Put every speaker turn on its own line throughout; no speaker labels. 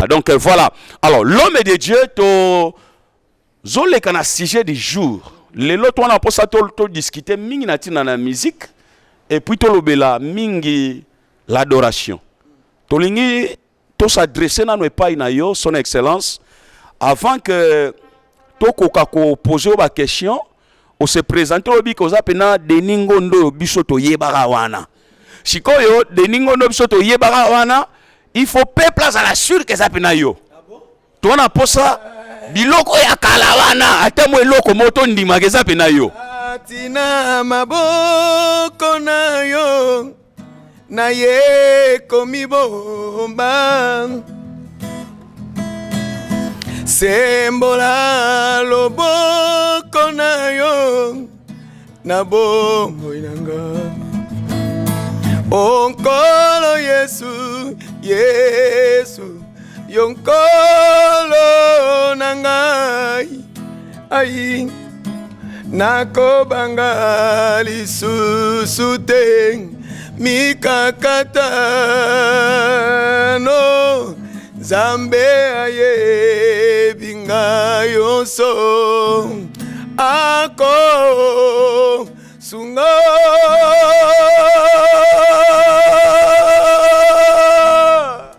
Wana. Donc voilà. Alors l'homme de Dieu, to zoleka na sujet du jour. Lelo to wana posa to to discuter mingi na tina na musique et puis tolobela mingi l'adoration. Tolingi to s'adresser nano epai na yo, son excellence, avant que tokoka koposer yo baquestion. Ose présenter, olobi ke oza mpena Denis Ngondo oyo biso toyebaka wana. Sikoyo Denis Ngondo biso toyebaka wana, il faut peuple azala sûr ke eza mpena yo. Toza na posa biloko ya kala wana, ata mo eloko moko tondimaka eza mpena yo.
Tina maboko na yo naye komibomba, sembola loboko na yo na bomoi na nga. O Nkolo Yesu, Yesu yo Nkolo na ngai, ai nakobanga lisusu te mikakatano. Nzambe ayebi ngai nyonso, ako sunga.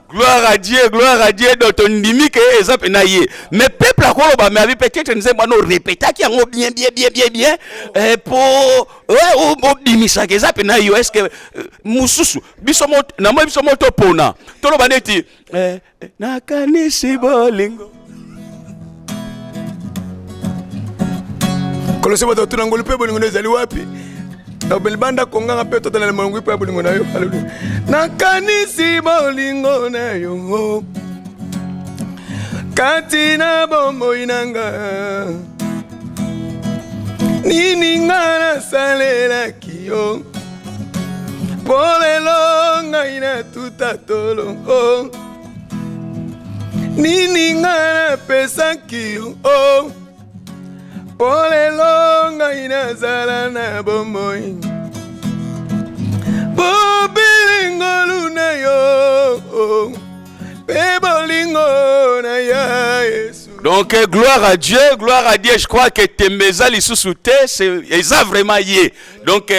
Gloire à Dieu, gloire à Dieu. Donc tondimi ke eza mpena ye, mais peuple akoloba, mais abi peut-être nzembo wana orepetaki yango bien bien bien bien bien po obimisaka eza mpena yo. Est ce que mosusu biso namoi biso mo topona toloba neti nakanisi bolingo?
Kolosi bato tuna ngolu mpe bolingo na ezali wapi? Na libanda konganga mpe totala na molongo mpe ya bolingo na yo. Aleluya. Nakanisi bolingo na yo kati na bomoi na nga. Nini nga nasalelaki yo mpo lelo ngai natuta tolongo? Nini nga napesaki yo mpo lelo ngai nazala na bomoi? Bobele ngolu na yo mpe bolingo na ya Yesu.
Donc gloire à Dieu, gloire à Dieu. Je crois que tembe eza lisusu te, c'est eza vraiment ye. Donc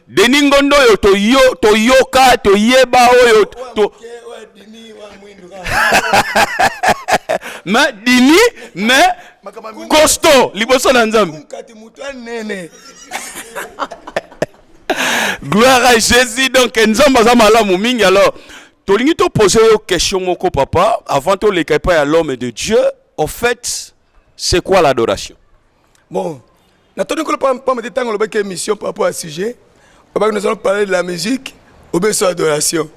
Denis Ngondo oyo toyo toyoka, toyeba oyo to mais dini mais costaud liboso na Nzambe.
Kati moto anene.
Gloire à Jésus. Donc Nzambe aza malamu mingi. Alors tolingi toposer yo question moko, papa, avant toleka epai ya l'homme de Dieu. Au fait, c'est quoi l'adoration?
Bon, natoni Nkolo pamba te ntango olobaki émission par rapport à sujet obaki nous allons parler de la musique ou bien sur adoration.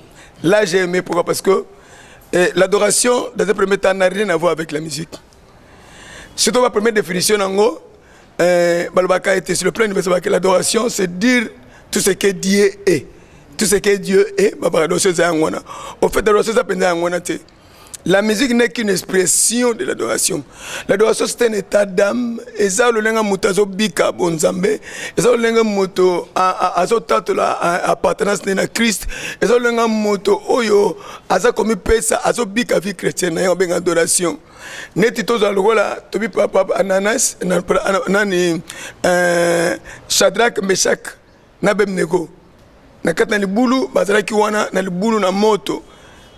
Là, j'ai aimé. Pourquoi? Parce que l'adoration, dans un premier temps, n'a rien à voir avec la musique. Surtout ma première définition nango, balobaka était sur le plan universel que l'adoration, c'est dire tout ce que Dieu est, tout ce que Dieu est. Babaka adoration eza yango wana. Au fait, adoration eza mpenza yango wana te. La musique n'est qu'une expression de l'adoration. L'adoration, c'est un état d'âme. Eza lolenga moto azobika bonzambe. Eza lolenga moto azotatola appartenance na Christ. Eza lolenga moto oyo aza komipesa, azobika vie chrétienne na ye, obenga adoration. Neti tozala lokola tobi papa Ananas nani, Shadrach, Meshach na Abednego na kati na libulu. Bazalaki wana na libulu na moto,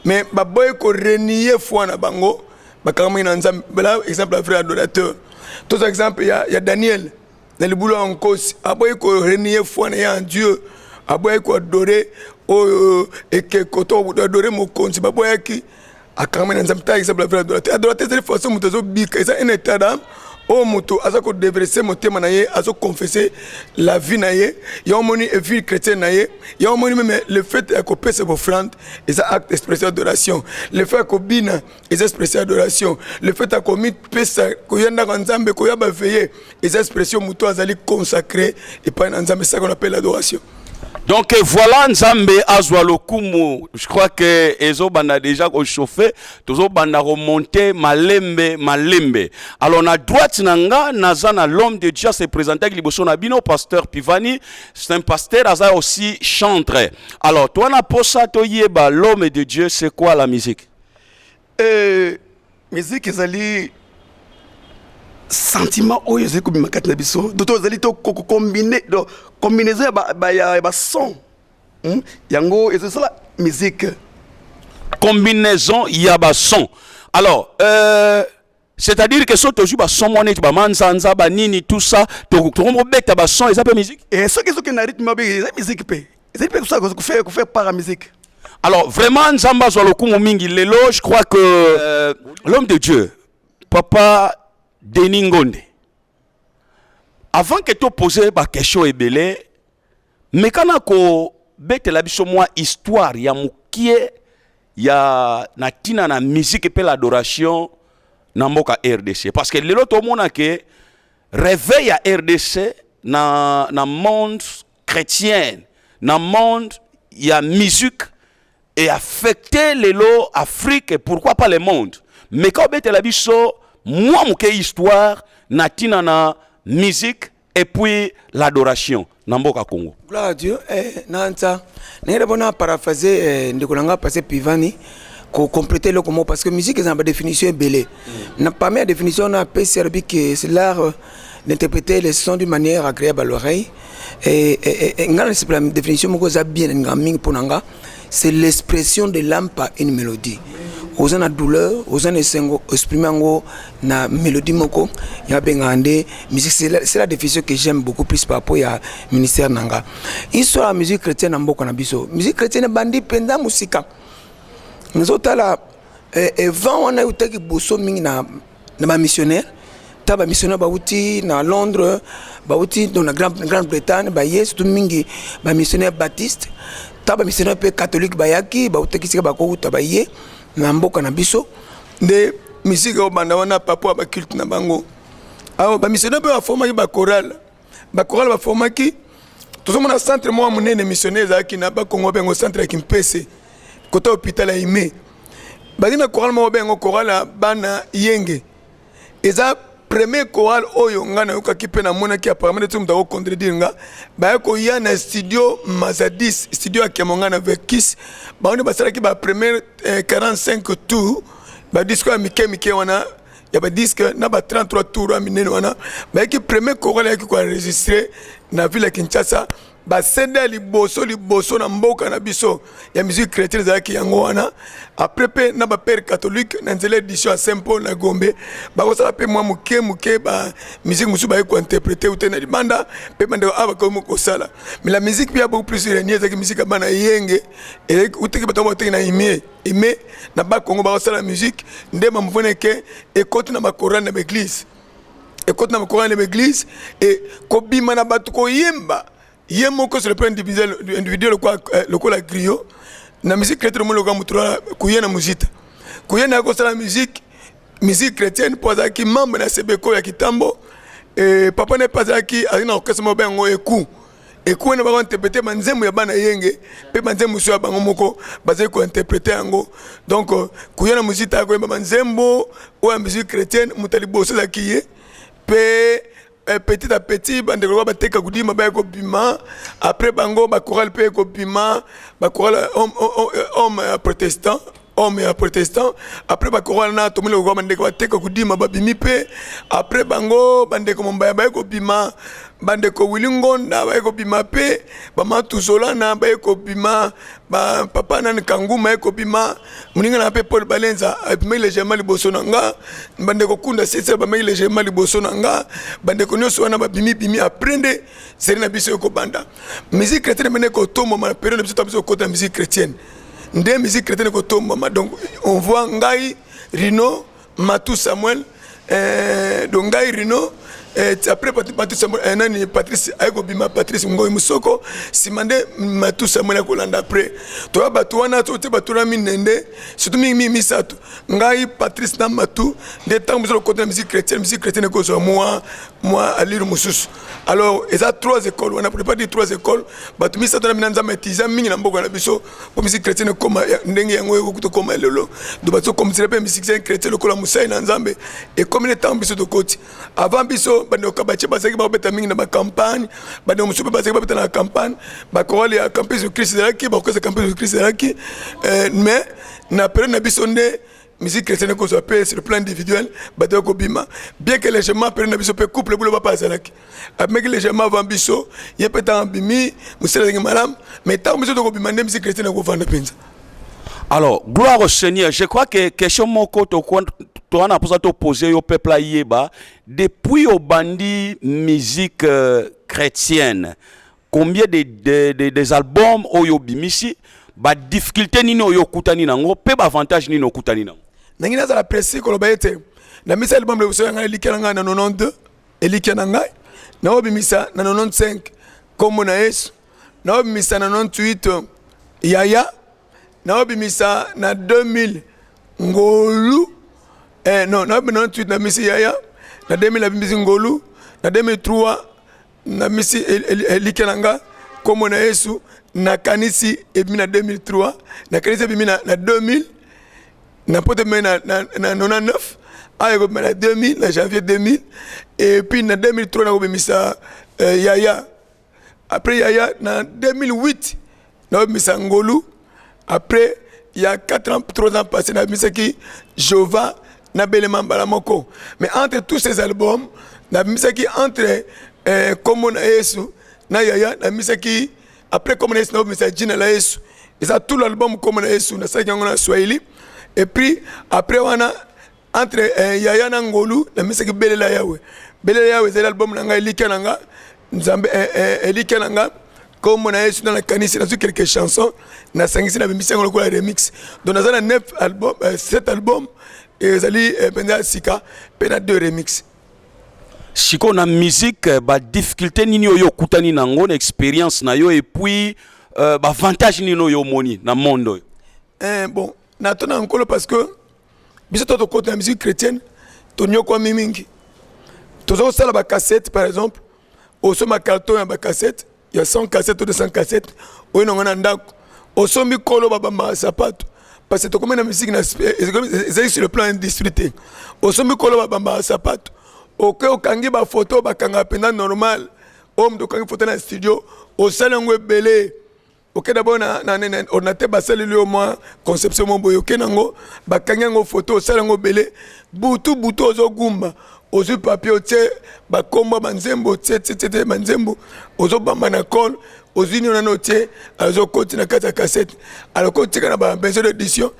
mais baboyi korenier foi na bango, bakangamaki na Nzambe. Bala exemple ya vrai adorateur. Tozwa exemple ya Daniel na libulu ya nkosi. Aboyi korenier foi na ye en Dieu, aboyaki koadorer oyo ekeko to adorer mokonzi. Baboyaki, akangamaki na Nzambe. Ta exemple ya vrai adorateur. Adorateur ezali façon moto azobika, eza un état d'âme oyo moto aza kodéverser motema na ye, azoconfesser la vie na ye. Ya omoni vie chrétienne na ye, ya omoni même le fait ya kopesa offrande eza acte d'expression d'adoration, le fait ya kobina eza expression d'adoration, le fait ya komipesa, koya ndako ya Nzambe, koya baveillée, eza expression moto azali consacré epai na Nzambe. C'est ça qu'on appelle l'adoration.
Donc voilà, Nzambe azwa lokumu. Je crois que ezobanda déjà kochauffer, tozobanda remonter malembe malembe. Alors na droite na nga naza na l'homme de Dieu, se présenter liboso na bino, pasteur Pivani. C'est un pasteur, aza aussi chantre. Alors toi na posa toyeba, l'homme de Dieu, c'est quoi la musique?
Musique ezali sentiment oyo ezali kobima kati na biso, donc ezali to kocombine, donc combinaison ya bason, Yango ezosala musique.
Combinaison ya bason. Alors, c'est-à-dire que soki tozwi bason mwa neti bamanzanza, banini, tout ça, tokomobeta bason, eza mpe musique?
E soki ezokende na rythme mabe, eza musique mpe, ezali mpe kosala kofaire part ya musique.
Alors vraiment, Nzambe azwa lokumu mingi. Lelo, je crois que l'homme de Dieu, papa Denis Ngonde, avant que topose baquestion ebele, mekana kobetela biso mwa histoire ya mokie ya na ntina na musique mpe l'adoration na mboka RDC, parce que lelo tomona ke réveil ya RDC na monde chrétien, na monde ya musique, et affecté lelo Afrique et pourquoi pas le monde. Mais quand obetela biso mwa moke histoire na ntina na musique et puis l'adoration na mboka Congo.
Gloire à Dieu. Na nta ndenge d'abord na paraphrase ndeko na nga passé Pivani, kocompléter eloko moko, parce que musique eza na badéfinition ebele. Na parmi ya définition na apesi, alobi ke c'est l'art d'interpréter les sons d'une manière agréable à l'oreille. Et nga na définition moko eza bien, nalingaka mingi mpo na nga, c'est l'expression de l'âme par une mélodie. Oza na douleur, oza na esengo, exprime yango na mélodie moko, ya bengaka nde musique. C'est la définition que j'aime beaucoup plus par rapport ya ministère na nga. Histoire ya musique chrétienne na mboka na biso, musique chrétienne ebandi mpenza mosika. Nazotala vent wana eutaki boso mingi na bamissionnaire. Ta bamissionnaire bauti na Londres, bauti donc na Grande-Bretagne, baye surtout mingi bamissionnaire baptiste. Ta bamissionnaire mpe catholique bayaki, bautaki sika bakouta, baye na mboka na biso. Nde musique oyo banda wana papo ya baculte na bango. Awa bamissionnaire mpe baformaki bachorale, bachorale baformaki. Tozomona centre moko monene missionnaire ezalaki na Bakongo, bengo centre ya Kimpese, kota hôpital ya Ime. Bazali na chorale moko bengo chorale ya bana Yenge. Eza premier chorale oyo nga nayokaki mpe namonaki. Apparemment, neti moto akocontredire nga, baya koya na studio Mazadis, studio ya Kemonga na Verkis. Bango nde basalaki bapremière 45 tour, badisque ya mike mike wana ya badisque na ba 33 tour ya minene wana. Bayaki premier chorale ayaki koenregistre na ville ya Kinshasa. Basende ya liboso liboso na mboka na biso ya musique chrétienne ezalaki yango wana. Après mpe na bapère catholique, na nzela édition ya Saint Paul na Gombe, bakosala mpe mwa moke moke bamusique mosusu, baye kointerpréter ute na libanda mpe bandeko awa bakomi kosala. Mais la musique mpe ya beaucoup plus renie ezalaki musique ya bana Yenge, uteki bato bateki na Imie, Ime na Bakongo, bakosala musique nde bamofone ke ekoti na bachorale na baeglise, ekoti na bachorale na baeglise e kobima na bato koyemba ye moko sur le plan individuel, lokola griot na musique chrétienne. Omoni lokola motu wana kuye na muzita, kuye na kosala musique chrétienne mpo azalaki membre na Sebeko ya Kitambo. Papa na ye mpe azalaki na orchestre moko yango eku eku wana, bakointerpréter banzembo ya bana Yenge mpe banzembo mosusu ya bango moko, bazali kointerpréter yango. Donc kuya na muzita ya koyemba banzembo oyo ya musique chrétienne, moto ya liboso ezalaki ye. Mpe petit à petit, bandeko lokola bateka kudima baya kobima. Après bango, bachorale mpe ekobima, bachorale homme ya protestant, homme ya protestant. Après bachorale na tomoni lokola bandeko bateka kudima babimi mpe. Après bango, bandeko Mombaya baye kobima, bandeko Wili Ngonda baye kobima, mpe bamatusolana baye kobima, bapapa nani Kanguma ye kobima, moninga na mpe Paul Balenza abimaki légèrement liboso na nga, bandeko Kunda Sese bamaki légèrement liboso na nga. Bandeko nyonso wana babimi bimi. Après nde série na biso ekobanda musique chrétienne mene kotombama na période na biso. Ta biso kokota musique chrétienne, nde musique chrétienne ekotombama. Donc on voit ngai, Rino, Matu Samuel, donc ngai, Rino, après Matu Samuel, nani, Patrice aye kobima, Patrice Ngoi Mosoko. Nsima nde Matu Samuel akolanda. Après toya bato wana, tote bato wana minende, surtout mingi misato, ngai, Patrice na Matu. Nde ntango biso lokota na musique chrétienne, musique chrétienne ekozwa mwa allure mosusu. Alors eza trois écoles wana, pour ne pas dire trois écoles, bato misato na mina Nzambe etiza mingi na mboka na biso mpo musique chrétienne ekoma ndenge yango ekoki tokoma lelo. Donc bato tokomisela mpe musique chrétienne lokola mosali na Nzambe ekomi nde ntango biso tokoti. Avant biso, bandeko batie bazalaki bakobeta mingi na bacampagne, bandeko mosusu mpe bazalaki babeta na campagne. Bachorale ya Campus de Christ ezalaki, baorchestre Campus de Christ ezalaki, mais na période na biso nde Musique chrétienne ekozwa mpe sur le plan individuel, bato ya kobima, bien que légèrement pere na biso mpe couple bulo bapa azalaki, abimaki légèrement avant biso. Ye mpe ntango abimi, mosala ezalaki malamu, mais ntango biso tokobima nde musique chrétienne ekovanda mpenza.
Alors, gloire au Seigneur. Je crois que question moko to wana mposa topose yo, peuple ayeba: depuis obandi musique chrétienne, combien de des albums oyo obimisi, badifficulté nini oyo okutani nango mpe baavantage nini okutani nango?
Ndenge nazala précis koloba ete namisa album liboso ya ngai, Elikya na ngai, na 92. Elikya na ngai naobimisa na 95, Kombo na Yesu naobimisa na 98, Yaya naobimisa na 2000, Ngolu. Non, naobimisa na 98, nabimisi Yaya na 2000, nabimisi Ngolu na 2003, nabimisi Elikya na nga, Kombo na Yesu. Nakanisi ebimi na 2003, nakanisi ebimi na 2000, na poto ebimi na 99, awa ekobima na 2000, na janvier 2000. Et puis na 2003 nakobimisa Yaya. Après Yaya, na 2008 nakobimisa Ngolu. Après, il y a 4 ans, 3 ans passé, nabimisaki Jova na Belema mbala moko. Mais entre tous ces albums, nabimisaki entre Kombo na Yesu na Yaya, nabimisaki après Kombo na Yesu, nabimisa Jina la Yesu. Eza tout l'album Kombo na Yesu, nasalaki yango na swahili. Et puis après wana, entre Yaya na Ngolu, namisaki Belela Yawe. Belela Yawe ezali album na ngai, Elikya na nga, Nzambe, Elikya na nga, Kombo na Yesu na nakanisi nazwi quelques chansons, nasangisi, nabimisi yango lokola remix. Donc naza na 9 album, 7 album ezali mpenza ya sika mpe na 2 remix.
Sikoyo na musique, badifficulté nini oyo okutani nango na expérience na yo, et puis baavantage nini oyo omoni na monde oyo?
Bon, natona Nkolo parce que biso to tokota na musique chrétienne, tonyokwami mingi. Toza kosala bacassette, par exemple osomba carton ya bacassette ya 100 cassette to 200 cassette, oyo nango na ndako, osombi kolo babambaka sapato, parce que tokomi na musique ezali sur le plan industrie te. Osombi kolo babambaka sapato, oke okangi bafoto, bakangaka mpenza normal, oyo moto okangi foto na studio, osali yango ebele. Oke d'abord na ordinateur, basaleli yo mwa conception mo boye, oke nango, bakangi yango foto, osali yango ebele. Butu butu ozogumba, ozwi papier, otie bakombo banzembo, otie tie tie banzembo, ozobamba na colle, ozwi nini nano, otie, azokoti na kati ya cassette. Alors kotika na bamaison d'édition,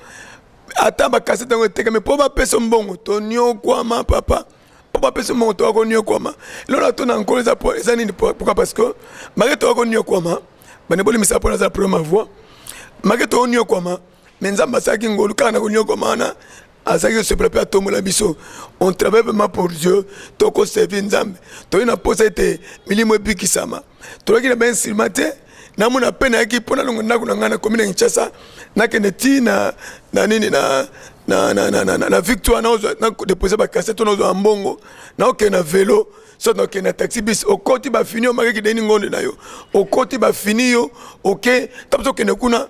ata bacassette yango etekami, mpo bapesa mbongo, toniokwama papa. Mpo bapesa mbongo, toka koniokwama. Lelo to na Nkolo eza nini? Pourquoi? Parce que make toka koniokwama, bande bolimisa mpo naza première voix, make tokoniokwama, mais Nzambe asalaki ngolu kaka na koniokwama wana, azalaki kosepela mpe atombola biso. On travaille vraiment pour Dieu, tokoservir Nzambe, toyei na posa ete milimo ebikisama. Tolaki na bainstrument te. Namona mpe nayaki mpo nalongo ndako na ngai, nakomi na Kinshasa, nakende ti na nini na Victoire, na dépose bacassette to nazwa mbongo, naokende na velo, so nakende na taxi bis. Okoti, bafini yo, makeki deni ngonde na yo, okoti, bafini yo, oke ta okende kuna,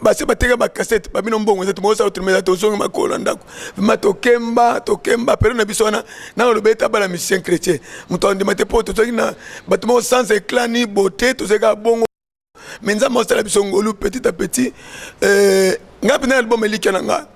basi bateka bacassette, babino mbongo eza te, mosala autrement eza te, ozongi makolo na ndako. Vraiment tokemba, tokemba période na biso wana. Nakoloba ete abala musicien chrétien, moto andima te, mpo tozalaki na bato moko sans éclat ni beauté, tozalaki kaka bongo. Mais Nzambe osala biso ngolu petit à petit. Ngai mpenza, album Elikya na nga,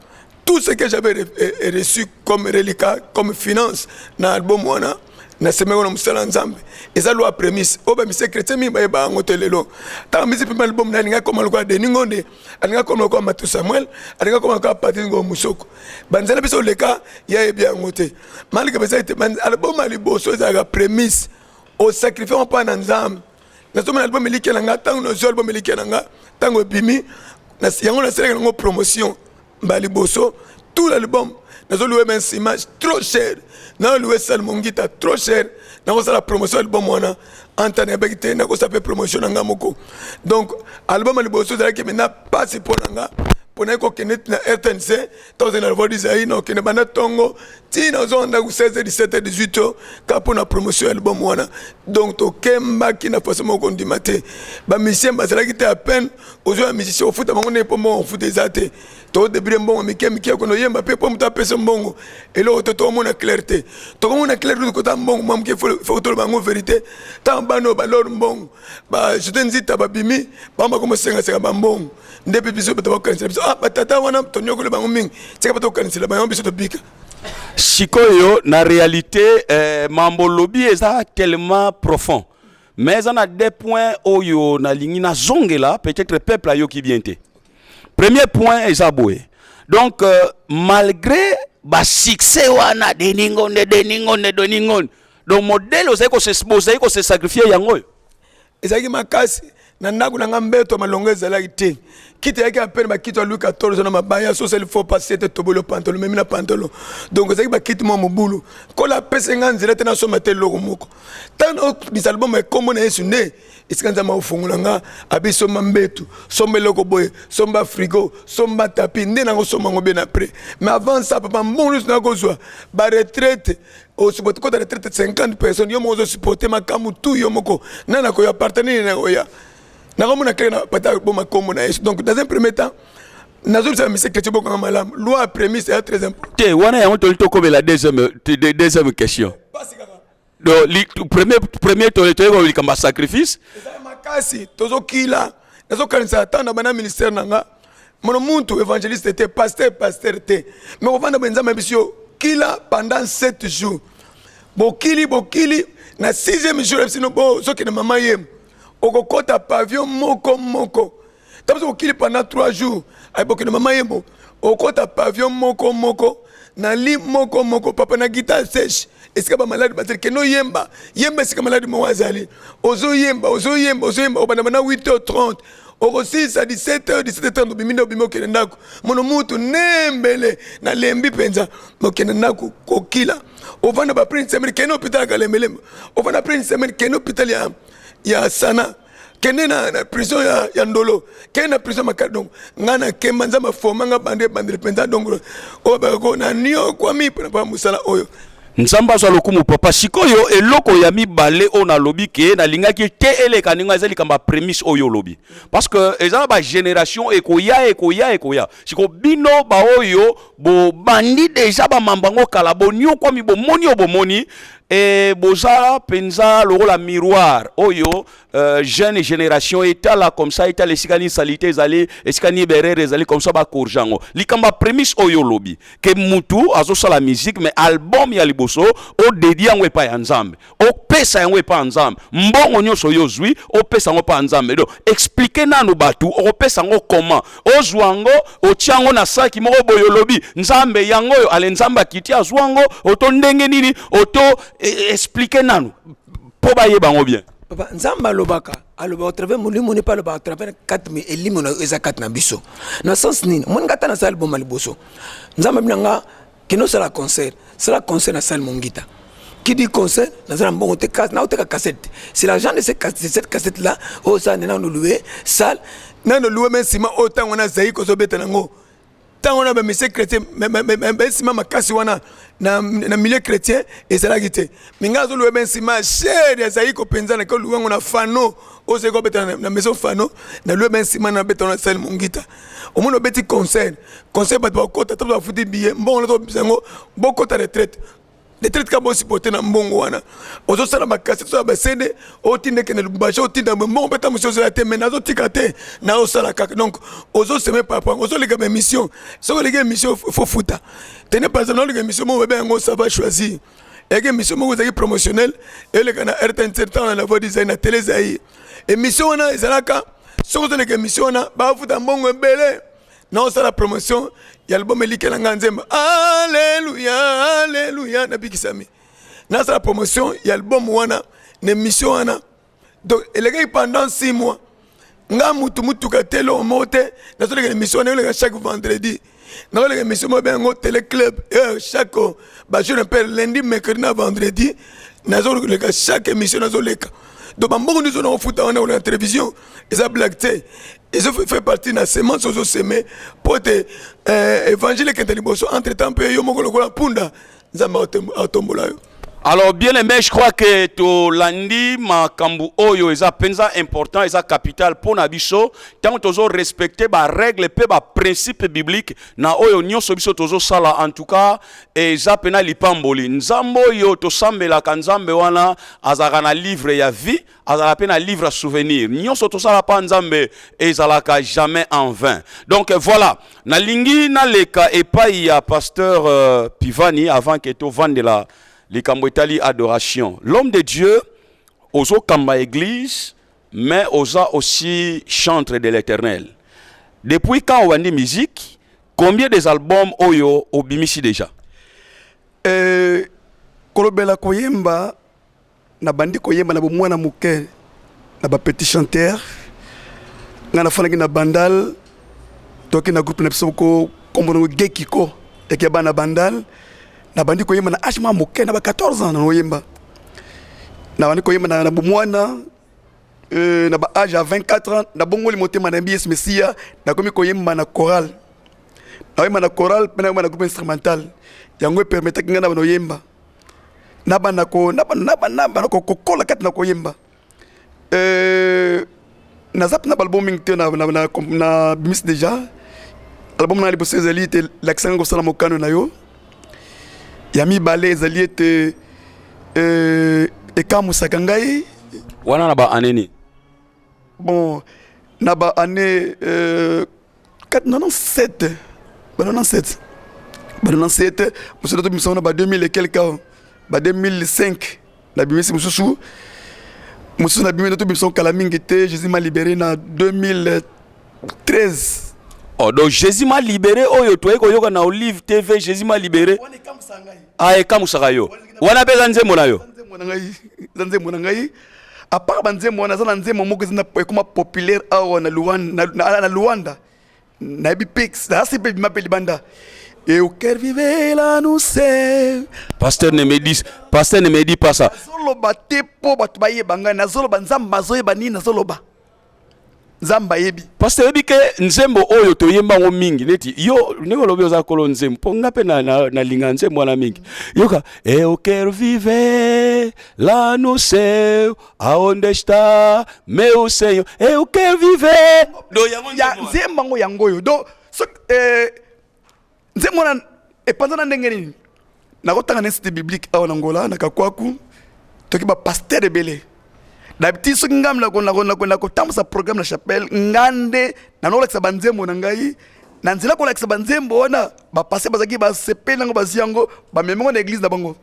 tout ce que j'avais reçu comme reliquat, comme finance na album wana, nasemeki na mosala ya Nzambe. Eza loi prémisse oyo bamusicien chrétien mingi bayeba yango te. Lelo ntango misi mpe album na, alingi akoma lokola Denis Ngonde, alingi akoma lokola Matu Samuel, alingi akoma lokola Patrice Ngo Musoko. Banzela biso oleka, yayebi yango te. Malika eza ete album ya liboso ezalaka prémisse, osacrifie ngo mpa na Nzambe. Nazomona album Elikya na nga, ntango nazwi album Elikya na nga, ntango ebimi yango, nasalaki yango promotion mbala liboso. Tout l'album, nazoluwe ba image trop cher, naoluwe salle Mongita trop cher, nakosala promotion album wana. Anta nayebaki te nakosala mpe promotion na nga moko. Donc album ya liboso ezalaki maintenant pasi mpo na nga, mpo naye kokende na RTNC. Ntango ozali na Voix du Zaïre, nakokende banda ntongo ntina ozonga ndako 16, 17, 18 heures, kaka mpo na promotion ya album wana. Donc tokembaki na façon moko kondima te. Bamusicien bazalaki te, à peine ozwa ya musicien, ofuta bango ndenge, mpo mbongo ofuta eza te. Todébrouille mbongo mike mike, okende oyemba mpe mpo moto apesa mbongo eloko te. Tokomona clair te, tokomona clair te kota mbongo mwa moke. Faut toloba yango vérité. Ntango bana oyo balor mbongo, bajete nzita, babimi bango, bakomosengasenga bambongo nde mpe biso bato bakokanisela biso. Ah, batata wana tonyokoli bango mingi, tika bato kokanisela bango, biso tobika.
Sikoyo na réalité, mambo lobi eza tellement profond, mais eza na deux points oyo nalingi nazongela. Peut-être peuple ayoki bien te. Premier point eza boye: donc malgré basuccès wana, Denis Ngonde, Denis Ngonde, Denis Ngonde, donc modèle ozali kose sacrifier yango oyo.
Ezalaki makasi. Na ndako na nga, mbeto malongo ezalaki te. Kiti eyaki apene bakiti ya Louis 14 na mabaya. So osali faux pas te, toboli pantalon, memi na pantalon. Donc ezalaki bakiti mwa mobulu. Kola apesi nga nzela te, nasomba te eloko moko. Ntango obisa album ekombo na Yesu, nde esika Nzambe akofungola nga, abi: somba mbetu, somba eloko boye, somba frigo, somba tapis. Nde nango somba yango bien après. Mais avant ça, papa, mbongo nyonso nakozwa baretraite, osupporte kota retraite 50 personnes, yo moko ozosupporte makambo tu yo moko. Nani akoya partenaire nakoya nakomona kaka na pata boma kombo na Yesu. Donc dans un premier temps, nazobisa mise chrétien, bokanga malamu, loi ya prémisse eya très important.
Te, wana yango toli tokobela deuxième question.
Pasi kaka.
Donc premier toyeba likambo ya sacrifice.
Eza makasi, tozokila. Nazokanisa ata na bana ministère na nga, mono muntu évangéliste te, pasteur, pasteur te, mais kovanda boye, Nzambe ayebisi yo: kila pendant 7 jours. Bokili, bokili, na sixième jour ayebisi no: bo ozokende mama yemo, okokɔta pavillon moko moko. Ta biso bokili pendant 3 jours, ayi bokende mama yemo, okokɔta pavillon moko moko, na lit moko moko, papa, na guitare sèche, esika bamaladi bazali. Kende oyemba, yemba esika maladi moko azali. Ozoyemba, ozoyemba, ozoyemba, obanda bana 8h30, okosilisa 17h, 17h30, obimi nde obimi, okende ndako. Mono mutu nembele, nalembi mpenza. Okende ndako kokila, ovanda ba après une semaine, kende hôpital ya Kalembelembe, ovanda après une semaine, kende hôpital ya Sana, kende na prison ya Ndolo, kende na prison Makala. Donc ngai nakemba, Nzambe aforma nga bande ebandeli mpenza. Donc oyo bakako na niokwami mpona mpa mosala oyo.
Nzambe azwa lokumu, papa. Sikoyo eloko ya mibale oyo nalobi ke nalingaki te eleka ndenge eza likambo ya prémisse oyo olobi, parce que eza na bagénération ekoya, ekoya, ekoya. Siko bino baoyo bobandi déjà bamambo yango kala, boniokwami, bomoni oyo bomoni, e boza mpenza lokola miroir oyo jeune génération etala comme ça, etala esika nini saleté ezali, esika nini berere ezali, comme ça bacorriger yango. Likambo ya prémisse oyo olobi ke mutu azosala musique, mais album ya liboso odédier yango epai ya Nzambe, opesa yango epai ya Nzambe, mbongo nyonso oyo ozwi opesa yango epai ya Nzambe. Donc explique nanu bato, okopesa yango comment? Ozwa yango, otia yango na saki moko boye, olobi Nzambe yango oyo, ale Nzambe akiti azwa yango, oto ndenge nini? Oto explique nanu mpo bayeba yango bien.
Papa, Nzambe alobaka, alobaka au travers molimo ne mpe alobaka à travers kati elimo na eza kati na biso. Na sens nini? Omoni nga, ata nasala liboma liboso, Nzambe abi na nga: kende osala concert, sala concert na salle Mongita. Qui dit concert, naza na mbongo te, naoteka cassette. C'est l'argent de cette cassette là oyo osala nde nano louer salle, nano louer me nsima oyo. Ntango wana azali kozobeta nango, ntango wana bamusicien chrétien nsima makasi wana na milieu chrétien ezalaki te. Me ngai azoluwe be nsima cher, azali kopenza na koluwe yango na Fano oyo ozali kobeta na maison Fano. Naluwe be nsima, nabeta na salle Mongita. Omoni, obeti concert, concert bato bakota ta, bafuti billet, mbongo na tobimisa yango, bokota retraite, retraite ka bosupporte na mbongo wana. Ozosala bakasi, tosala baCD, otinda ekende Lubumbashi, otinda mbongo mpe ta mosusu ozala te. Me nazotika te, naosala kaka. Donc ozoseme par rapport ozoleka baémission. Soki oleki émission, faut futa tene. Par exemple, naoleka émission moko babe yango, ça va choisir, eyaki émission moko ezalaki promotionnel, eleka na RTNC ntango na La Voix d'Isaïe, na télé Zaïre. Émission wana ezalaka, soki ozoleka émission wana, bafuta mbongo ebele. Naosala promotion ya album elikela nga nzembo Alleluya, Alleluya nabikisami. Nasala promotion ya album wana na émission wana. Donc elekaki pendant 6 mois, nga mutu mutuka te, eloko moko te. Nazoleka émission wana, eleka chaque vendredi. Nakoleka émission moko bengango Télé Club, chaque bajour mpe lundi, mercredi na vendredi. Nazoleka chaque émission, nazoleka. Donc bambongo nyonso nakofuta wana koleka télévision, eza blague te. Ezo fait partie na semence ozoseme mpo te évangile ekende liboso. Entre temps mpe yo moko lokola mpunda, Nzambe atombola yo.
Alors, bien aimé, je crois que tolandi makambu oyo eza penza important, eza capital pona biso, tant tozo respecter ba règle pe ba principe biblique na oyo nyonso biso tozo sala. En tout cas, eza pena lipamboli. Nzambe oyo tosambelaka, Nzambe wana azalaka na livre ya vie, azalaka pe na livre ya souvenir. Nyonso tosala pa Nzambe ezalaka jamais en vain. Donc voilà, nalingi naleka epai ya pasteur Pivani avant que tovandela likambo etali adoration. L'homme de Dieu, ozokamba église, mais oza aussi chantre de l'Éternel. Depuis quand obandi musique? Combien des albums oyo obimisi déjà?
Kolobela koyemba, nabandi koyemba na bomwana moke na bapetit chanteur. Ngai nafandaki na Bandal, toki na groupe na biso ko kombo nango Gekiko, eke ya bana Bandal. Nabandi koyemba na age mwa moke, na ba 14 ans. Nanoyemba, nabandi koyemba na bomwana. Na ba age ya 24 ans, nabongoli motema, nayembi Yesu Mesiya, nakomi koyemba na chorale. Nakoyemba na chorale mpe nakoyemba na groupe instrumental. Yango epermetaki ngai na bana oyemba, na bana ko na bana na bana bana kokola kati na koyemba. Naza mpe na baalbum mingi te na bimisi déjà. Album na liboso ezali ete Lakisa ngai kosala mokano na yo. Ya mibale ezali ete Ekamusaka ngai.
Wana na ba année nini?
Bon, na ba année 97, ba 97, ba 97. Mosusu tobimisa na ba 2000 et quelque, ba 2005 nabimisi mosusu. Mosusu nabimi, tobimisa kala mingi te, Jésus m'a libéré, na 2013.
Oh, donc Jésus m'a libéré oyo toyei koyoka na Olive TV, Jésus m'a libéré.
Wana ekamusaka ngai.
Ah, ekamusaka yo wana mpe eza nzembo na yo?
Nzembo na ngai, eza nzembo na ngai. À part banzembo wana, aza na nzembo moko eza ekoma populaire awa na Luanda, na Luanda. Nayebi mpe nasi mpe bima mpe libanda: Eu quero viver lá no céu.
Pasteur ne me dit, pasteur ne me dit pas ça.
Nazoloba te mpo bato bayeba ngai. Nazoloba, Nzambe azoyeba nini nazoloba. Nzambe ayebi.
Pasteur, oyebi ke nzembo oyo toyemba yango mingi neti yo ndenge olobi oza kolo nzembo, mpo nga mpe nalinga nzembo wana mingi. Yoka: Eu quero viver lá no céu aonde está meu Senhor, eu quero viver. Do yango.
Ya nzembo yango, yango oyo. Donc so, nzembo wana epanza na ndenge nini? Nakotanga na institut biblique awa na Ngola, na Kakwaku. Toki bapasteur ebele d'habitude. Soki ngai nakotambusa programme na chapelle, nga nde nanolakisa banzembo na ngai. Na nzela kolakisa banzembo wana, bapasteur bazalaki basepeli yango, bazwi yango, bamemi yango na église na bango.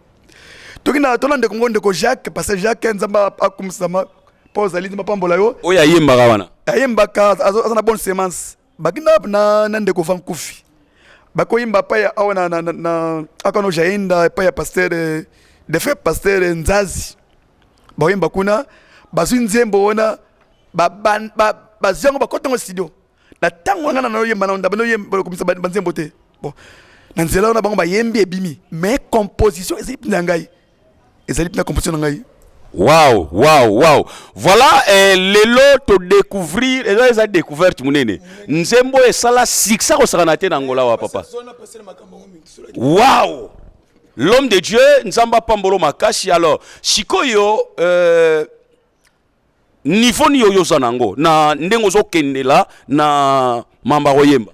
Toki na tona ndeko ngo, ndeko Jacques, pasteur Jacques, Nzambe akumisama mpo ozali, Nzambe apambola yo.
Oyo ayembaka wana?
Ayembaka, aza na bonne semence. Baki na ndeko Vankufi, bakoyimba epai ya awa na akano jaenda, epai ya pasteur de frère pasteur Nzazi. Bakoyimba kuna, bazwi nzembo wana, bazwi yango, bakota yango studio. Na ntango wana nga na noyemba na banoyemba komisa banzembo te. Bon, na nzela wana bango bayembi, ebimi, mais composition ezali mpenza ya ngai, ezali mpenza composition na ngai.
Wow. Voilà, lelo todécouvrir, eza découverte monene. Nzembo esala succès kosakana te na Ngola wa papa. Wow! L'homme de Dieu, Nzambe apambolo makasi. Alors, sikoyo niveau nini oyo oza nango na ndenge ozokendela na mamba koyemba?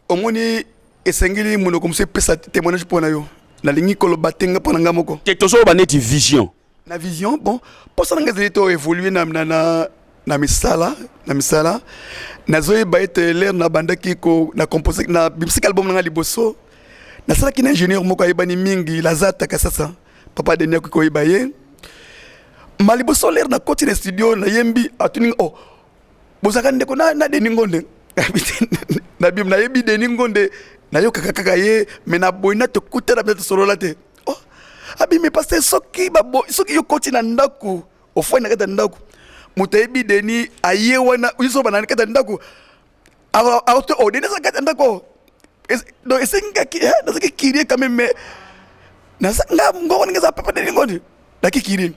Omoni, esengeli monoko mosusu epesa témoignage mpo na yo. Nalingi koloba te nga mpo na nga moko.
Te, tozoloba neti vision.
Na vision, bon, mposa na ngai ezali to évolue na misala. Nazoyeba ete l'heure nabandaki ko na compose, na bimisaki album na ngai liboso, nasalaki na ingénieur moko ayebani mingi, Lazata Kasasa. Papa Deni akoki koyeba ye. Ma liboso, l'heure nakoti na studio, nayembi, atuni: "Oh, bozalaka ndeko na Deni Ngonde?" Nabi: "Nayebi Deni Ngonde, nayokaka kaka ye, me na boyi na tokutana mpe tosolola te." "Oh," abimi, "parce soki yo koti na ndako, ofwani na kati ya ndako, moto ayebi Deni aye wana, yo bana na kati ya ndako, oh, Deni aza kati ya ndako." Donc esengaki nazalaki curieux quand même, mais naza nga ngongo ndenge eza papa Deni Ngonde, naki curieux.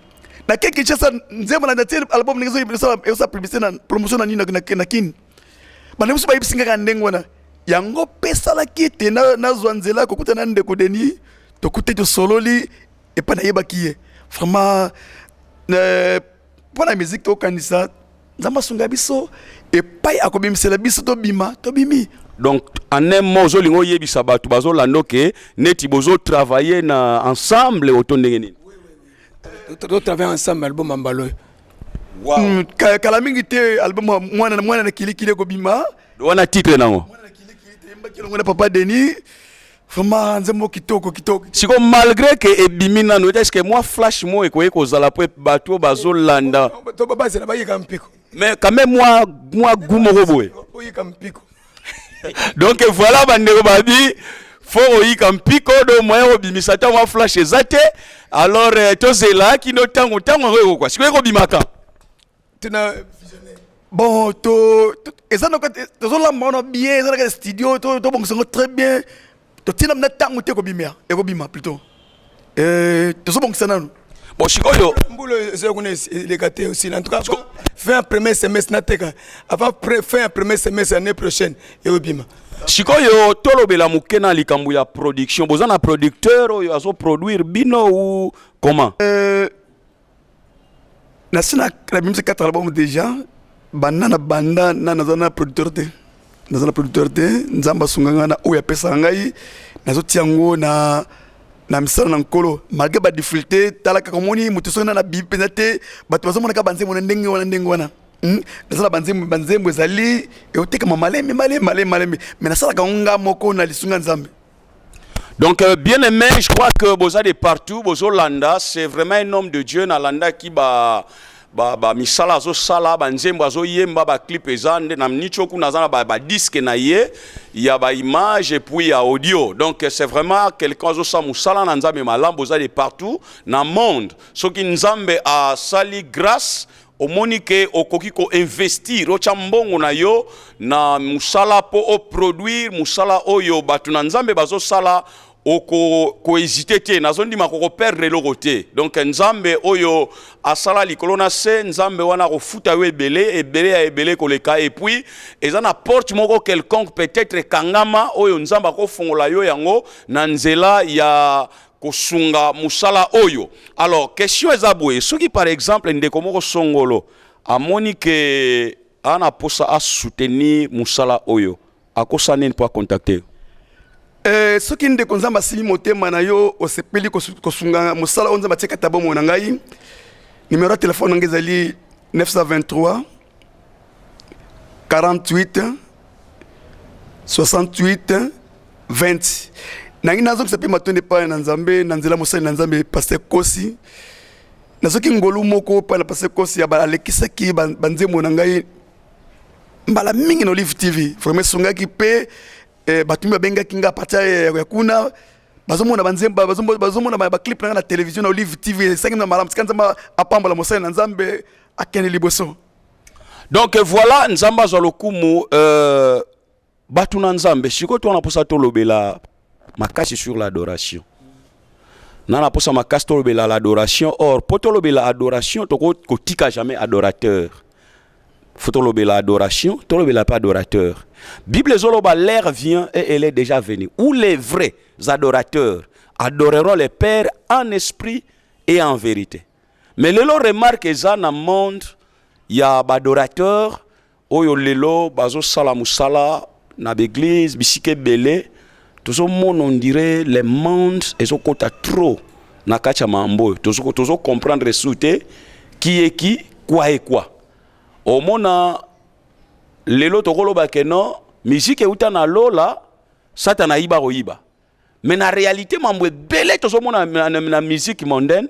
Nake Kinshasa, nzembo na natie album ndenge ezosala publicité na promotion na nini na Kini, bana biso bayebisi ngaka ndenge wana. Yango mpe esalaki ete nazwa nzela kokuta na ndeko Deni. Tokute, tosololi. Epai nayebaki ye vraiment mpo na musique. Tokanisa Nzambe asunga biso, epai akobimisela biso, tobima, tobimi.
Donc en un mot, ozolinga oyebisa bato bazolanda ke neti bozotravaille na ensemble oto ndenge nini?
Totravaille ensemble, album ya mbala oyo.
Wow.
Kala mingi te, album mwana mwana na kilikili ekobima.
Wana titre nango?
Mwana na kilikili, toyembaki elongo na papa Denis, vraiment nzembo kitoko kitoko.
Siko malgré ke ebimi nano, est ce que mwa flash mo ekoki kozala po bato oyo bazolanda?
To bazela, bayika mpiko.
Mais quand même mwa goût moko boye.
Oyika mpiko.
Donc voilà, bandeko babi fo oyika mpiko. Do moyen obimisa ata mwa flash eza te. Alors tozela kino ntango yango ekokwa. Sikoyo ekobimaka?
Tuna visionnaire.
Bon, eza na kati, tozolamba wana bien, eza na kati ya studio, tobongisa yango très bien. Totina na ntango te, ekobima, ekobima plutôt. Tozobongisa nanu.
Bon, sikoyo
Mbula eza kuna, eleka te aussi. En tout cas, fin ya premier semestre, nateka avant fin ya premier semestre année prochaine, ekobima.
Sikoyo tolobela moke na likambo ya production. Boza na producteur oyo azoproduire bino ou comment?
Nasi nabimisi 4 album déjà. Banda na banda na naza na producteur te, naza na producteur te. Nzambe asunga ngai na oyo apesaka ngai, nazotia yango na misala na Nkolo malgré badifficulté. Tala kaka, omoni moto soki na nabibi mpenza te, bato bazomonaka banzembo na ndenge wana, ndenge wana. Naza na banzembo, banzembo ezali eotekama malemi malemi malemi malemi, mais nasalaka yango nga moko na lisunga Nzambe.
Donc, bien aimé, je crois que boza de partout, bozolanda, c'est vraiment un homme de Dieu, nalanda ki ba misala azosala, ba nzembo azoyemba, ba clip eza nde na nicho kuna, aza na ba disque na ye, ya ba image et puis ya audio. Donc c'est vraiment quelqu'un azosala mosala na Nzambe malamu. Boza de partout na monde. Soki Nzambe asali grâce, omoni ke okoki koinvestir, otya mbongo na yo na mosala mpo oproduire mosala oyo bato na Nzambe bazosala, oko kohésite te. Nazondima kokoperdre eloko te. Donc Nzambe oyo asala likolo na se, Nzambe wana akofuta yo ebele ebele ya ebele koleka. Et puis eza na porte moko quelconque peut-être ekangama oyo Nzambe akofongola yo yango na nzela ya kosunga mosala oyo. Alors question eza boye: soki par exemple ndeko moko songolo amoni ke ana posa asoutenir mosala oyo, akosala nini mpo acontacte?
Soki ndeko Nzambe asili motema na yo, osepeli kosunga mosala oyo Nzambe atie kati ya bomoi na ngai, numero ya telefone na ngai ezali 923 48 68 20. Nangi nazongisa mpe matondi epai na Nzambe na nzela mosali na Nzambe pasteur Kosi. Nazoki ngolu moko epai na pasteur Kosi ya alekisaki banzembo na ngai mbala mingi na Olive TV. Vraiment esungaki mpe bato mingi babengaki nga partir ya kuna, bazomona banzembo, bazomona baclip na ngai na télévision na Olive TV. Esangi na malamu. Tika Nzambe apambola mosali na Nzambe, akende liboso.
Donc voilà, Nzambe azwa lokumu. Bato na Nzambe, sikoyo to wana mposa tolobela makasi sur l'adoration. Na mposa makasi tolobela l'adoration. Or mpo tolobela adoration, tokotika jamais adorateur. Faut tolobela adoration, tolobela mpe adorateur. Bible ezoloba: l'heure vient et elle est déjà venue où les vrais adorateurs adoreront le Père en esprit et en vérité. Mais lelo remarque eza na monde ya baadorateur oyo lelo bazosala mosala na baeglise, bisika ebele tozomona, on dirait le monde ezokota trop na kati ya mambo oyo. Tozocomprendre su te qui est qui, quoi et quoi. Omona lelo tokoloba ke non, musique euta na lola, Satana ayiba koyiba. Mais na réalité, mambo ebele tozomona na musique mondaine,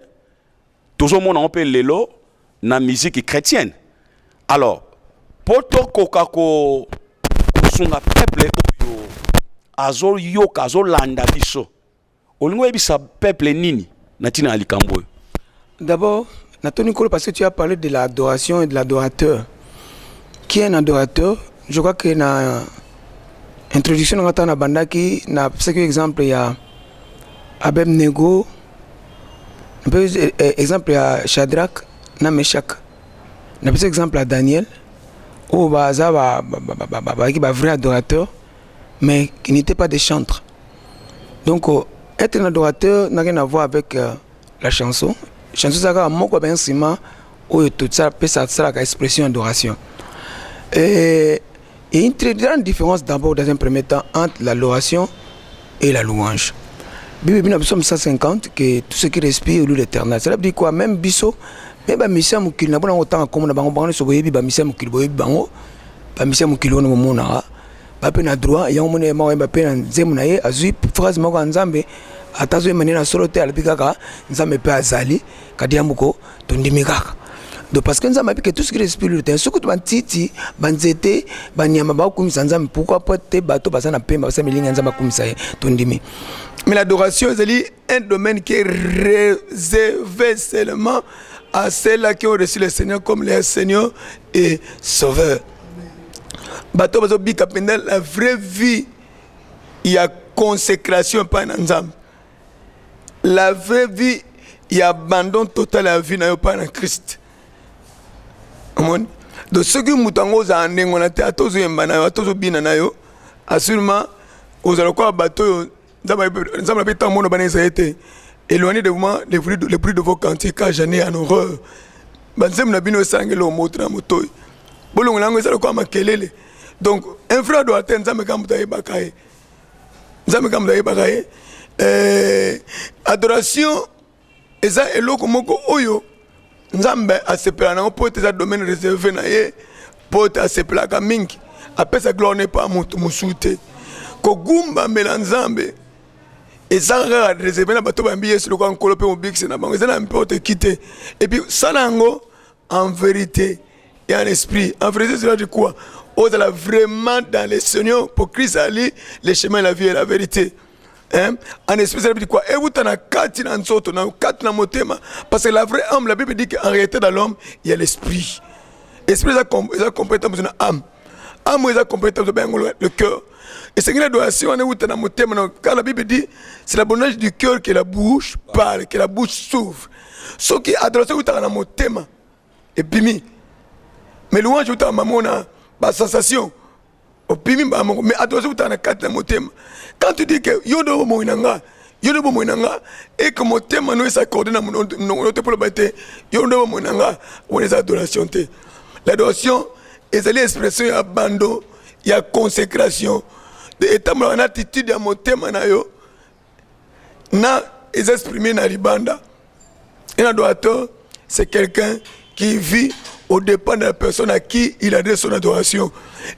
tozomona ngo mpe lelo na musique chrétienne. Alors mpo tokoka kosunga peuple oyo azoyoka, azolanda biso, olingi oyebisa peuple nini na ntina ya likambo oyo?
D'abord, Nathan Nicolo, parce que tu as parlé de l'adoration et de l'adorateur. Qui est un adorateur? Je crois que na introduction na na bandaki na ce exemple il y a Abednego, un peu exemple il y a Shadrach na Meshach. Na petit exemple à Daniel où baza ba vrai adorateur mais qui n'était pas des chantres. Donc être un adorateur n'a rien à voir avec La chanson, chanson eza kaka moko ya bainstrument oyo tosalaka expression ya adoration. Et il y a une très grande différence d'abord dans un premier temps entre l'adoration et la louange. Bible bina psaume 150 que tout ce qui respire loue l'Éternel. Cela veut dire quoi? Même biso, même ba mission mokili na bona otanga komona bango, bango nyonso boyebi ba mission mokili, boyebi bango ba mission mokili wana bomonaka ba mpe na droit yango moni moko yemba mpe na nzembo na ye, azwi phrase moko ya Nzambe, ata azoyemba nde na solo te, alobi kaka Nzambe mpe azali kadi ya moko, tondimi kaka. Donc parce que Nzambe abike tout ce qui respire le, soki to bantiti, banzete, banyama bakokumisa Nzambe, pourquoi po te bato baza na pemba, basala milingi ya Nzambe, akumisa ye, tondimi.
Mais l'adoration est un domaine qui est réservé seulement à ceux-là qui ont reçu le Seigneur comme leur Seigneur et Sauveur. Bato bazobika mpenza la vraie vie ya consécration epai na Nzambe, la vraie vie ya abandon total ya vie na yo epai na Christ. Omoni, donc soki moto yango ozala ndenge wana te, ata ozoyemba na yo, ata ozobina na yo, assurément ozala lokola bato oyo Nzambe abe ntango mona bana ezali te: "Éloignez de moi les bruits de vos cantiques, car j'en ai en horreur." Banzembo na bino esalangi eloko moto na motoi, bolongola yango, eza lokola makelele. Donc un vrai adorateur, Nzambe kaka moto ayebaka ye, Nzambe kaka moto ayebaka ye. Adoration eza eloko moko oyo Nzambe asepela nango, mpo ete eza domaine réservé na ye, mpo ete asepelaka mingi, apesa gloire ne pa moto mosusu te. Kogumbamela Nzambe eza kaka réservé na bato bayambi Yesu lokola Nkolo mpe Mobikisi na bango, eza na n'importe qui te. Et puis sala yango en vérité et en esprit. En vérité, cela dit quoi? Ozala vraiment dans le Seigneur, pour Christ ali le chemin, la vie et la vérité, hein? En esprit, ça veut dire quoi? Euta na kati na nzoto, na kati na motema, parce que la vraie âme, la Bible dit qu'en réalité, dans l'homme, il y a l'esprit. Esprit eza compétent na âme, âme eza compétent bengo le cœur. Esengeli adoration wana euta na motema na, car la Bible dit: "C'est l'abondance du cœur que la bouche parle, que la bouche s'ouvre." Soki adoration eutaka na motema, ebimi. Mais louange eutaka mamo na basensation, opimi mbala moko. Mais adoration eutaka na kati na motema. Quand tu dis que yo nde bomoi na nga, yo nde bomoi na nga, eke motema no es'accorde na monoko te mpo loba te yo nde bomoi na nga, wana eza adoration te. L'adoration ezali expression ya abandon, ya consécration, etambolaka na attitude ya motema na yo na eza exprime na libanda. Un adorateur, c'est quelqu'un qui vit au dépend de la personne à qui il adresse son adoration.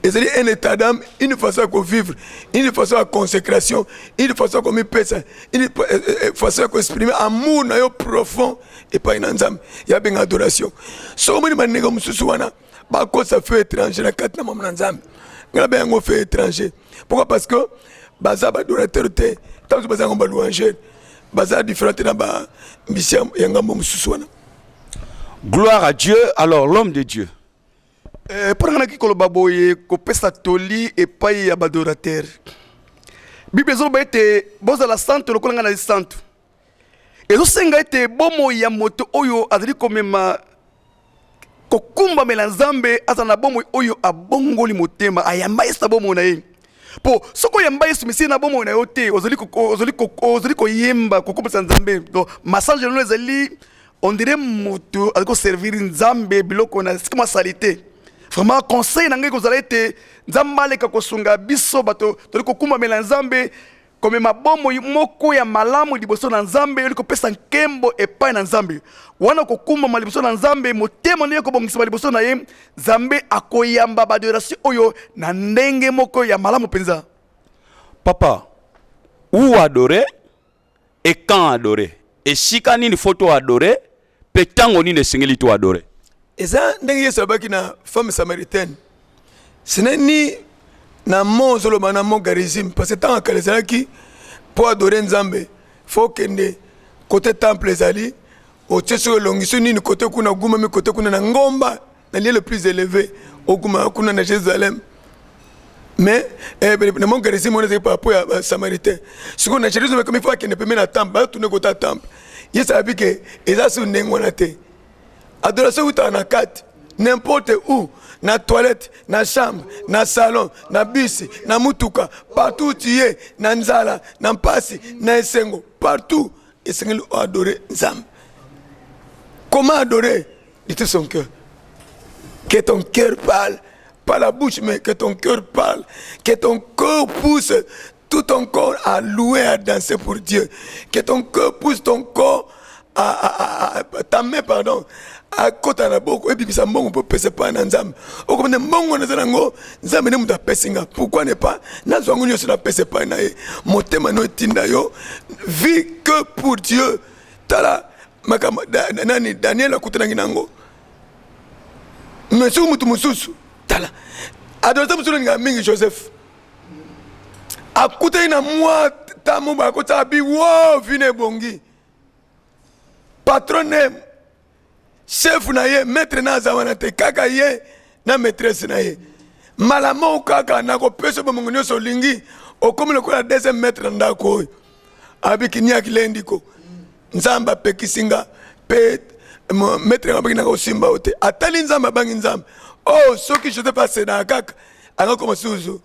Ezali un état d'âme, une façon ya kovivre, une façon ya consécration, une façon ya komipesa, une façon ya koexprime amour na yo profond epai na Nzambe, ya benga adoration. Soki omoni bandeko mosusu wana bakosa feu étranger na kati na mama na Nzambe, ngai nabenga yango feu étranger. Pourquoi? Parce que baza baadorateur te, ntango baza yango balouangeur, baza différent te na bambisi ya ngambo mosusu wana.
Gloire à Dieu. Alors, l'homme de Dieu.
Mpo na ngai, naki koloba boye, kopesa toli epai ya baadorateur: Bible ezoloba ete bozala santo lokola ngai nazali santo. Ezosenga ete bomoi ya moto oyo azali komema kokumbamela Nzambe azala na bomoi oyo abongoli motema, ayamba Yesu na bomoi na ye. Mpo soki oyamba Yesu Mesiya na bomoi na yo te, ozali koyemba kokumbisa Nzambe, donc message lelo ezali on dirait moto azali koservir Nzambe biloko na sika masali te. Vraiment, conseil na ngai kozala ete Nzambe aleka kosunga biso bato toli kokumbamela Nzambe, komema bomoi moko ya malamu liboso na Nzambe, oli kopesa nkembo epai na Nzambe. Wana kokumbama liboso na Nzambe, motema ndenge kobongisama liboso na ye, Nzambe akoyamba baadoration oyo na ndenge moko ya malamu mpenza.
Papa, où adorer et quand adorer? Esika nini faut to adorer mpe ntango nini esengeli to adorer?
Eza ndenge Yesu alobaki na femme samaritaine: ce n'est ni na mont ozoloba na mont Garizim, parce que ntango akala ezalaki mpo adorer Nzambe, faut okende kote temple ezali, otie soki elongi so nini kote kuna, ogumami kote kuna na ngomba, na lieu le plus élevé, ogumaka kuna na Jérusalem. Mais na mont Garizim wana ezali par rapport ya basamaritain. Sikoyo na Jérusalem ekomi, faut akende pembeni na temple, bazotune kota temple. Yesu alobi ke eza su ndenge wana te. Adoration eutaka na kati, n'importe où, na toilette, na chambre, na salon, na bus, na mutuka, partout où tu es, na nzala, na mpasi, na esengo, partout esengeli oadore Nzambe. Comment adorer de tout son cœur? Que ton cœur parle, pas la bouche, mais que ton cœur parle, que ton cœur pousse tout ton corps à louer, à danser pour Dieu. Que ton cœur pousse ton corps à, à, à, ta main, pardon, akota na boko ebimisa mbongo mpo opesa epai na nzambe. Okomona mbongo naza nango, Nzambe nde moto apesi nga, pourquoi ne pas nazwa yango nyonso napesa epai na ye? Motema no etinda yo, vie que pour Dieu. Tala makambo nani Daniel akutanaki nango, mais soki moto mosusu, tala adorateur mosusu olingaka mingi Joseph, akutani na mwa tamo bakotaka bi wo vino ebongi, patron ne chef na ye, maître na aza wana te, kaka ye na maîtresse na ye. Malamu kaka nakopesa bomongo nyonso olingi, okomi lokola deuxième maître na ndako oyo. Abiki niaki lendiko, Nzambe apekisi nga mpe maître nga abaki nakosimba yo te. Atali Nzambe, abangi Nzambe. Oh, soki Joseph asedaka kaka, angakoma susu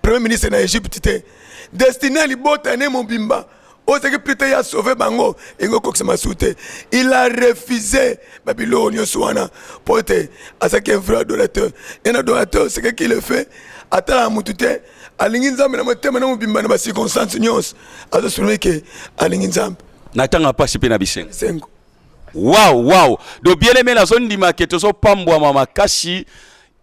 premier ministre na Egypte te. Destiné ya libota ne mobimba oyo ezalaki plus te ya sauve bango, engi okokisa masusu te. Il a refusé babiloko nyonso wana mpo ete azalaki un vrai adorateur. Un adorateur, c'est qu'il le fait, atalaka motu te, alingi Nzambe na motema na mobimba, na bacirconstance nyonso azosouligner ke alingi Nzambe.
Na ntango ya mpasi mpe na bisengo.
Sengo.
Wow, donc bien aimé, nazondima ke tozopambwama makasi.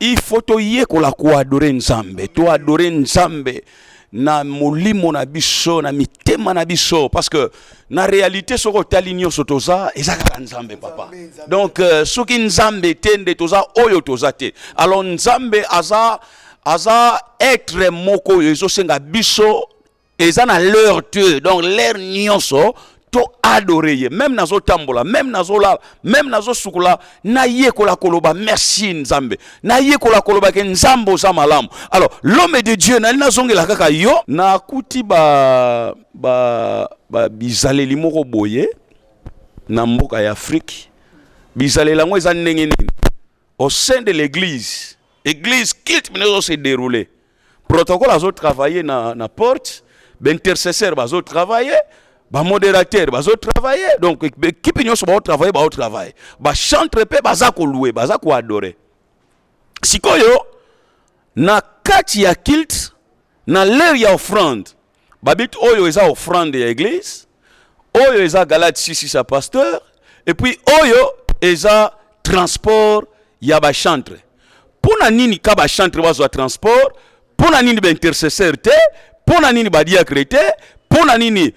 Il faut toyekola koadorer Nzambe, toadorer Nzambe na molimo na biso, na mitema na biso, parce que na réalité, soki otali nyonso toza, eza kaka Nzambe, papa. Donc soki Nzambe te, nde toza oyo toza te. Alors Nzambe aza être moko oyo ezosenga biso, eza na l'heure te, donc l'heure nyonso to adorer ye. Même nazotambola, même nazolala, même nazosukola, nayekola koloba merci Nzambe, nayekola koloba ke Nzambe oza malamu. Alors, l'homme de Dieu, nali nazongela kaka yo, nakuti ba bizaleli moko boye na mboka ya Afrique. Bizaleli yango eza ndenge nini? Au sein de l'église, église culte mene se dérouler, protocole azotravailler na porte, baintercesseur bazotravailler, bamodérateur bazotravailler, donc équipe nyonso baotravailler, baotravailler, bachantre mpe baza kolouer, baza koadorer. Sikoyo na kati ya culte, na l'heure ya offrande, babiti oyo eza offrande ya église, oyo eza Galate 66 ya pasteur, et puis oyo eza transport ya bachantre. Mpo na nini ka bachantre bazwa transport? Mpo na nini baintercesseur te? Mpo na nini badiacre te? Mpo na nini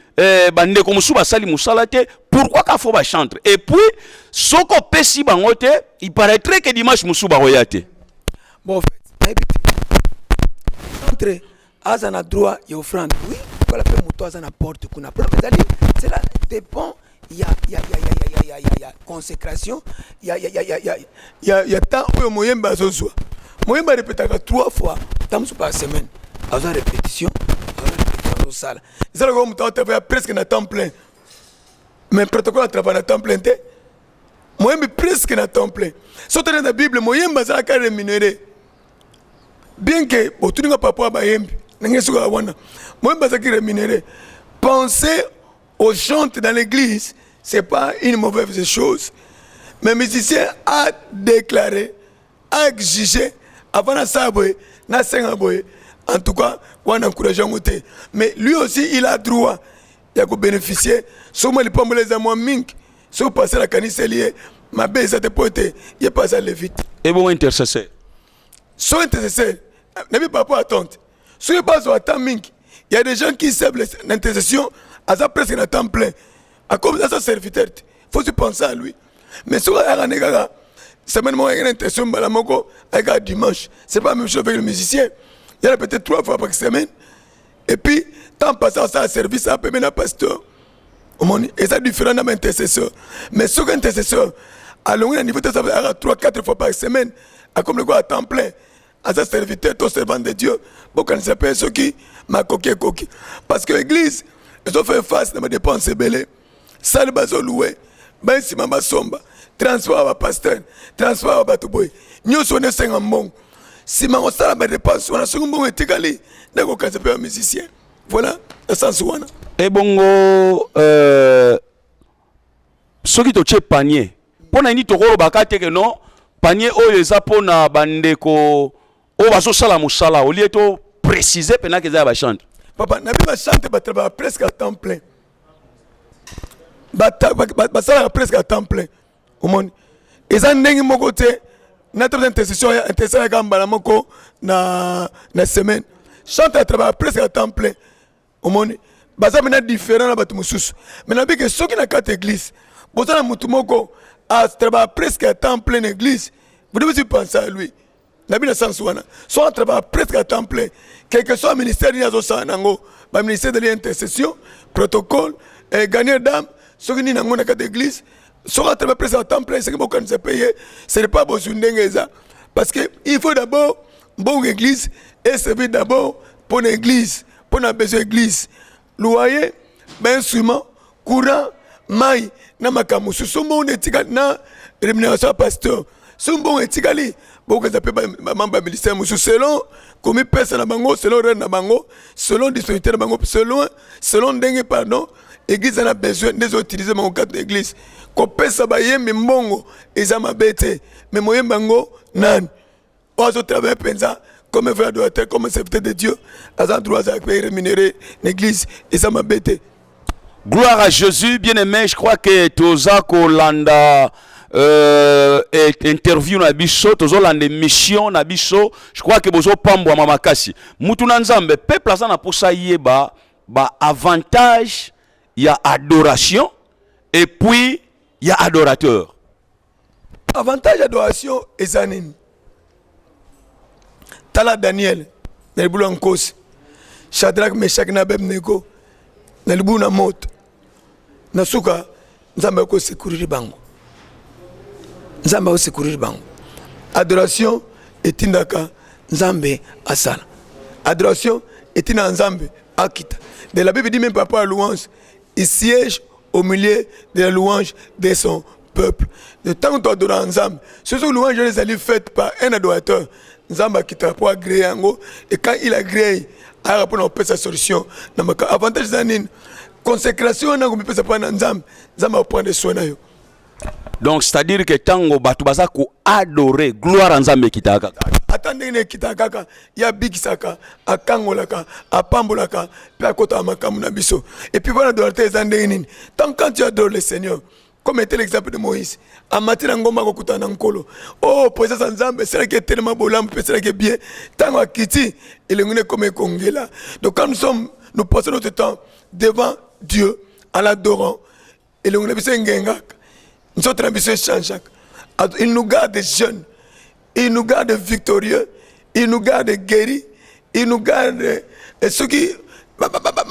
bandeko mosusu basali mosala te? Pourquoi ka faut bachantre? Et puis soki opesi bango te, il paraîtrait que dimanche mosusu bakoya te.
Bon, en fait, nayebi te. Entre aza na droit ya offrande, oui, lokola mpe moto aza na porte kuna. Problème ezali, cela dépend ya consécration ya temps oyo moyembi azozwa. Moyembi arepetaka trois fois ta mosusu par semaine, azwa répétition, azwa répétition, azosala. Eza lokola moto aotravailla presque na temps plein, mais protocole atravaille na temps plein te, moyembi presque na temps plein. So tene na Bible, moyembi azalaka rémunéré, bien que botuninga par rapport ya bayembi ndenge soki wana moyembi azalaki rémunéré. Penser aux chantes dans l'église, c'est pas une mauvaise chose, mais musicien a déclaré, a exigé avant nasala boye, nasenga boye. En tout cas, wana encourage yango te, mais lui aussi il a droit ya kobénéficier. Soki mwa lipambola eza mwa mingi, soki pasteur akaniseli ye, mabe eza te, mpo ete ye mpe aza lévite.
Ebongo intercesseur?
So intercesseur, nayebi par rapport à tante, soki bazwa ata mingi, il y a des gens qui servent l'intercession, aza presque na temps plein, akomi aza serviteur te, faut se penser à lui. Mais soki ayaka nde kaka semaine moko, ayaki na intercession mbala moko, ayaka dimanche, c'est pas la même chose avec le musicien. Il y a peut-être trois fois par semaine, et puis temps passé asala service apeme na pasteur. Omoni, eza différent na baintercesseur. Mais soki intercesseur alongwi na niveau te, ayaka 3 4 fois par semaine, akomi lokola temps plein, aza serviteur to servant de Dieu. Bokanisa mpe soki makoki ekoki, parce que église ezofaire face na badépense ebele: salle bazolouer, bansima basomba, transport ya bapasteur, transport ya bato boye, nyonso wana esenga mbongo. Nsima kosala badépense wana, soki mbongo etikali, nde kokanisa mpe bamusicien. Voilà, na sens wana.
Ebongo Soki totie panier, mpo na nini tokolobaka te ke non, panier oyo eza mpo na bandeko oyo bazosala mosala, au lieu to préciser mpenza ke eza ya bachantre?
Papa, nabi bachantre batravailla presque à temps plein. Basalaka presque à temps plein. Omoni, eza ndenge moko te na toza intercession, intercession yaka mbala moko na semaine. Chantre atravailla presque à temps plein. Omoni, baza mpenza différent na bato mosusu. Mais nabi ke soki na kati église boza na motu moko atravailla presque à temps plein na église, vous devez aussi penser à lui. Nabi na sens wana, so atravailla presque à temps plein, quel que soit ministère nini azosala nango, baministère de l'intercession, protocole, gagneur d'âme, soki nini yango na kati église, soki atravaille presque à temps plein, soki bokanisa mpe ye, ce n'est pas bozwi ndenge eza. Parce que il faut d'abord mbongo église eservir d'abord mpo na église, mpo na besoin église, loyer, bainstrument, courant, mai na makambo mosusu. So mbongo etikali na rémunération ya pasteur, so mbongo etikali, bokozwa mpe bamembre ya ministère mosusu selon komipesa na bango, selon rene na bango, selon disponibilité na bango, selon ndenge, pardon, église na besoin nde ezoutilize bango kati na église. Kopesa bayembi mbongo eza mabe te, mais moyembi yango nani oyo azotravaille mpenza comme vrai adorateur, comme serviteur de Dieu, aza droit azala mpe rémunéré na église, eza mabe te.
Gloire à Jésus, bien-aimé. Je crois que toza kolanda interview na biso, tozolanda émission na biso. Je crois que bozopambwama makasi. Mutu na Nzambe, peuple aza na posa yeba ba avantage ya adoration et puis ya adorateur.
Avantage ya adoration eza nini? Tala Daniel na libulu ya nkosi, Shadrak, Meshak na Abednego na libulu na moto. Na suka, Nzambe akosecourir bango, Nzambe akosecourir bango. Adoration etindaka Nzambe asala, adoration etindaka Nzambe akita. De la Bible dit même par rapport à louange, il siège au milieu de la louange de son peuple. De ntango toadora Nzambe, soki louange wana ezali faite par un adorateur, Nzambe akitaka mpo agrée yango. Et quand il agrée, ayaka mpona kopesa solution na maka. Avantage eza nini? Consécration wana, komipesa mpo na Nzambe, Nzambe akoprendre soin na yo.
Donc c'est-à-dire que ntango bato baza koadorer, gloire ya Nzambe ekitaka kaka.
Ata ndenge na ekitaka kaka, ye abikisaka, akangolaka, apambolaka mpe akotaka makambo na biso. Et puis wana adorateur eza ndenge nini? Tant quand tu adores le Seigneur, comme était l'exemple de Moïse, amati na ngomba akokutana na Nkolo. Oh, présence ya Nzambe esalaki etelema bolamu mpe esalaki bien. Ntango akiti, elongi na ekoma ekongela. Donc quand nous sommes, nous passons notre temps devant Dieu en l'adorant, elongi na biso engengaka, nzoto na biso echangeaka. Il nous garde jeunes, il nous garde victorieux, il nous garde guéris, il nous garde soki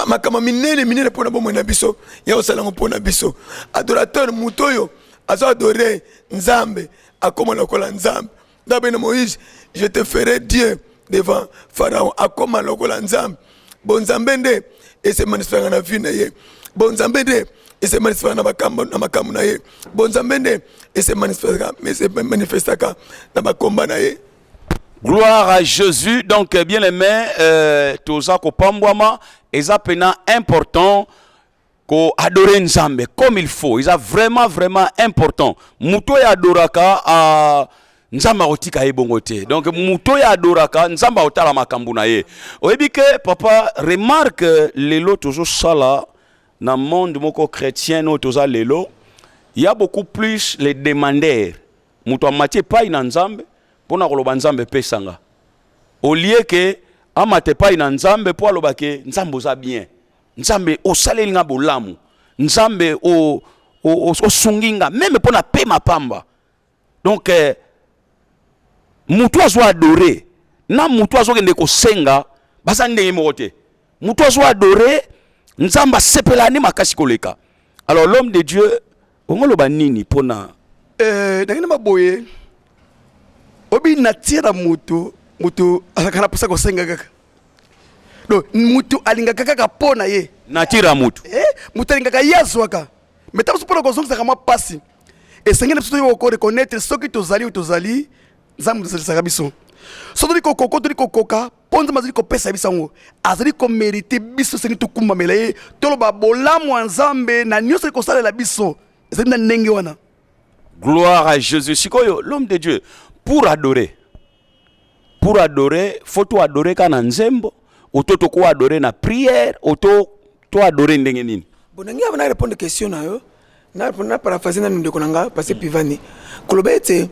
makambo minene minene mpona bomoi na biso, ya kosala yango mpona biso. Adorateur, moto oyo azo adore Nzambe, akóma lokola Nzambe. Nzambe na Moïse: "Je te ferai Dieu devant Pharaon." Akóma lokola Nzambe. Bonzambe nde ese manifestaka na vie na ye, bonzambe nde ese manifestaka na makambo na ye, bonzambe nde ese manifestaka na bakomba na ye.
Gloire à Jésus. Donc, bien aimé, toza kopambwama, eza mpenza important ko adorer Nzambe comme il faut. Eza vraiment vraiment important. Moto oyo adoraka Nzambe akotika ye bongo te. Donc moto oyo adoraka Nzambe, akotala makambo na ye. Oyebi ke papa, remarque, lelo tozosala na monde moko chrétien oyo toza lelo, il y a beaucoup plus les demandeurs. Moto amati epai na Nzambe mpona koloba: "Nzambe, epesanga", au lieu ke amata epai na Nzambe mpo aloba ke: "Nzambe, oza bien, Nzambe, osaleli nga bolamu, Nzambe, osungi nga même mpo na pema pamba." Donc mutu azo adore na mutu azokende kosenga baza ndenge moko te. Mutu azo adore Nzambe, asepela nde makasi koleka. Alors, l'homme de Dieu, ongoloba nini mpona?
Ndenge na maboye obi nature na moto, moto azalaka na mposa kosenga kaka. Donc moto alingaka kaka mpo na ye.
Nature ya mutu.
Moto alingaka ye azwaka, mais ntango mosusu mpona kozongisaka mwa mpasi, esengeli na biso toyeba koreconnaître soki tozali oyo tozali, Nzambe azalisaka biso. So toli kokoka, toli kokoka mpo Nzambe azali kopesa biso yango, azali komériter biso. Esengi tokumbamela ye, toloba bolamu ya Nzambe na nyonso ali kosalela biso. Ezali na ndenge wana.
Gloire à Jésus. Sikoyo, l'homme de Dieu, pour adorer, pour adorer, faut to adorer ka na nzembo, oto to ko adorer na prière, oto to adorer ndenge nini?
Bon, nangi na répondre question na yo, na répondre na paraphraser na ndeko na nga parce que Pivani koloba ete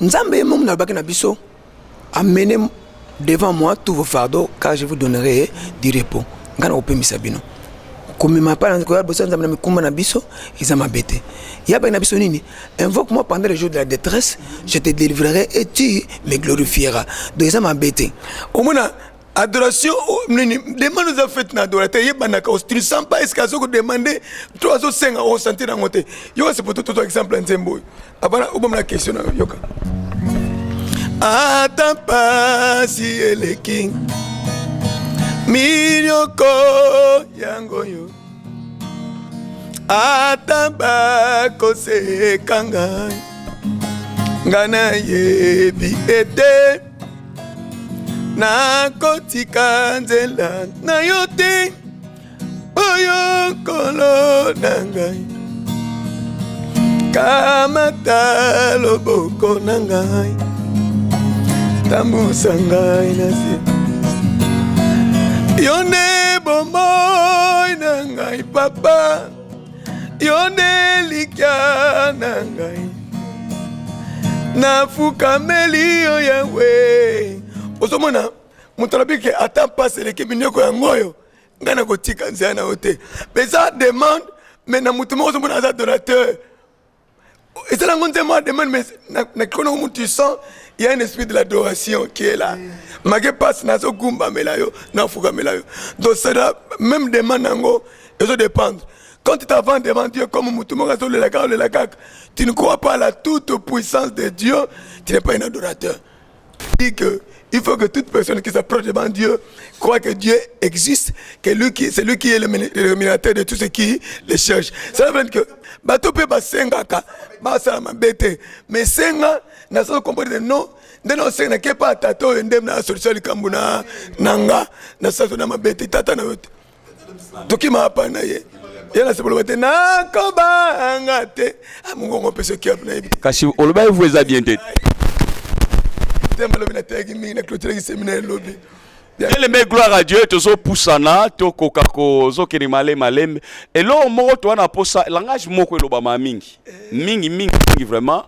Nzambe ye moko nalobaki na biso: "Amenez devant moi tous vos fardeaux, car je vous donnerai du repos." Nga na kopemisa bino. Komema pa na koya liboso ya Nzambe na mikumba na biso eza mabe te. Ya baki na biso nini? "Invoque moi pendant le jour de la détresse, je te délivrerai et tu me glorifieras." Donc eza mabe te.
Omona adoration nini demande oza faite na adorateur, yebandaka, tu ne sens pas est ce que azo kodemande to azosenga, osentir yango te. Yoka, c'est poto tozwa exemple ya nzembo oyo avant obomona question na yo. Yoka: ata mpasi eleki, minyoko yango yo, ata bakoseka ngai, ngai nayebi ete nakotika nzela na yo te, oyo Nkolo na ngai. Kamata loboko na ngai, tambusa ngai na se. Yo nde bomoi na ngai, papa, yo nde elikya na ngai, nafukameli yo, Yawe. Ozomona moto alobi ke ata mpasi eleki, minyoko yango oyo, ngai nakotika nzela na yo te. Mais eza demande, mais na motu moko ozomona aza adorateur. Eza nango nzembo ya demande, mais na kiko nango mutu, tu sens il y a un esprit de l'adoration qui est là. Make passe, nazogumbamela yo, nafukamela yo. Donc c'est la même demande nango ezodépendre. Quand tu t'avances devant Dieu comme mutu moko azolela kaka, olela kaka, tu ne crois pas à la toute puissance de Dieu, tu n'es pas un adorateur. Dit que il faut que toute personne qui s'approche devant Dieu croit que Dieu existe, que lui qui, c'est lui qui est le rémunérateur de tous ceux qui le cherchent. Ça veut dire que bato pe basengaka basala mabe te, mais senga na sens comprendre non nde na osenga nake pa tata oyo nde na solution likambo na na nga na sens na mabe te, tata na yo te, tokima apa na ye, ye na sepoloba te, nakobanga te. Ah, mongongo mpe soki nayebi.
Kasi olobaki vo eza bien te.
Te, balobi nateyaki mingi, na clôturaki séminaire elobi.
Eleme, gloire à Dieu. Tozopusana, tokoka kozokende maleme malembe. Eloko moko toza na posa, langage moko elobama mingi mingi mingi mingi vraiment,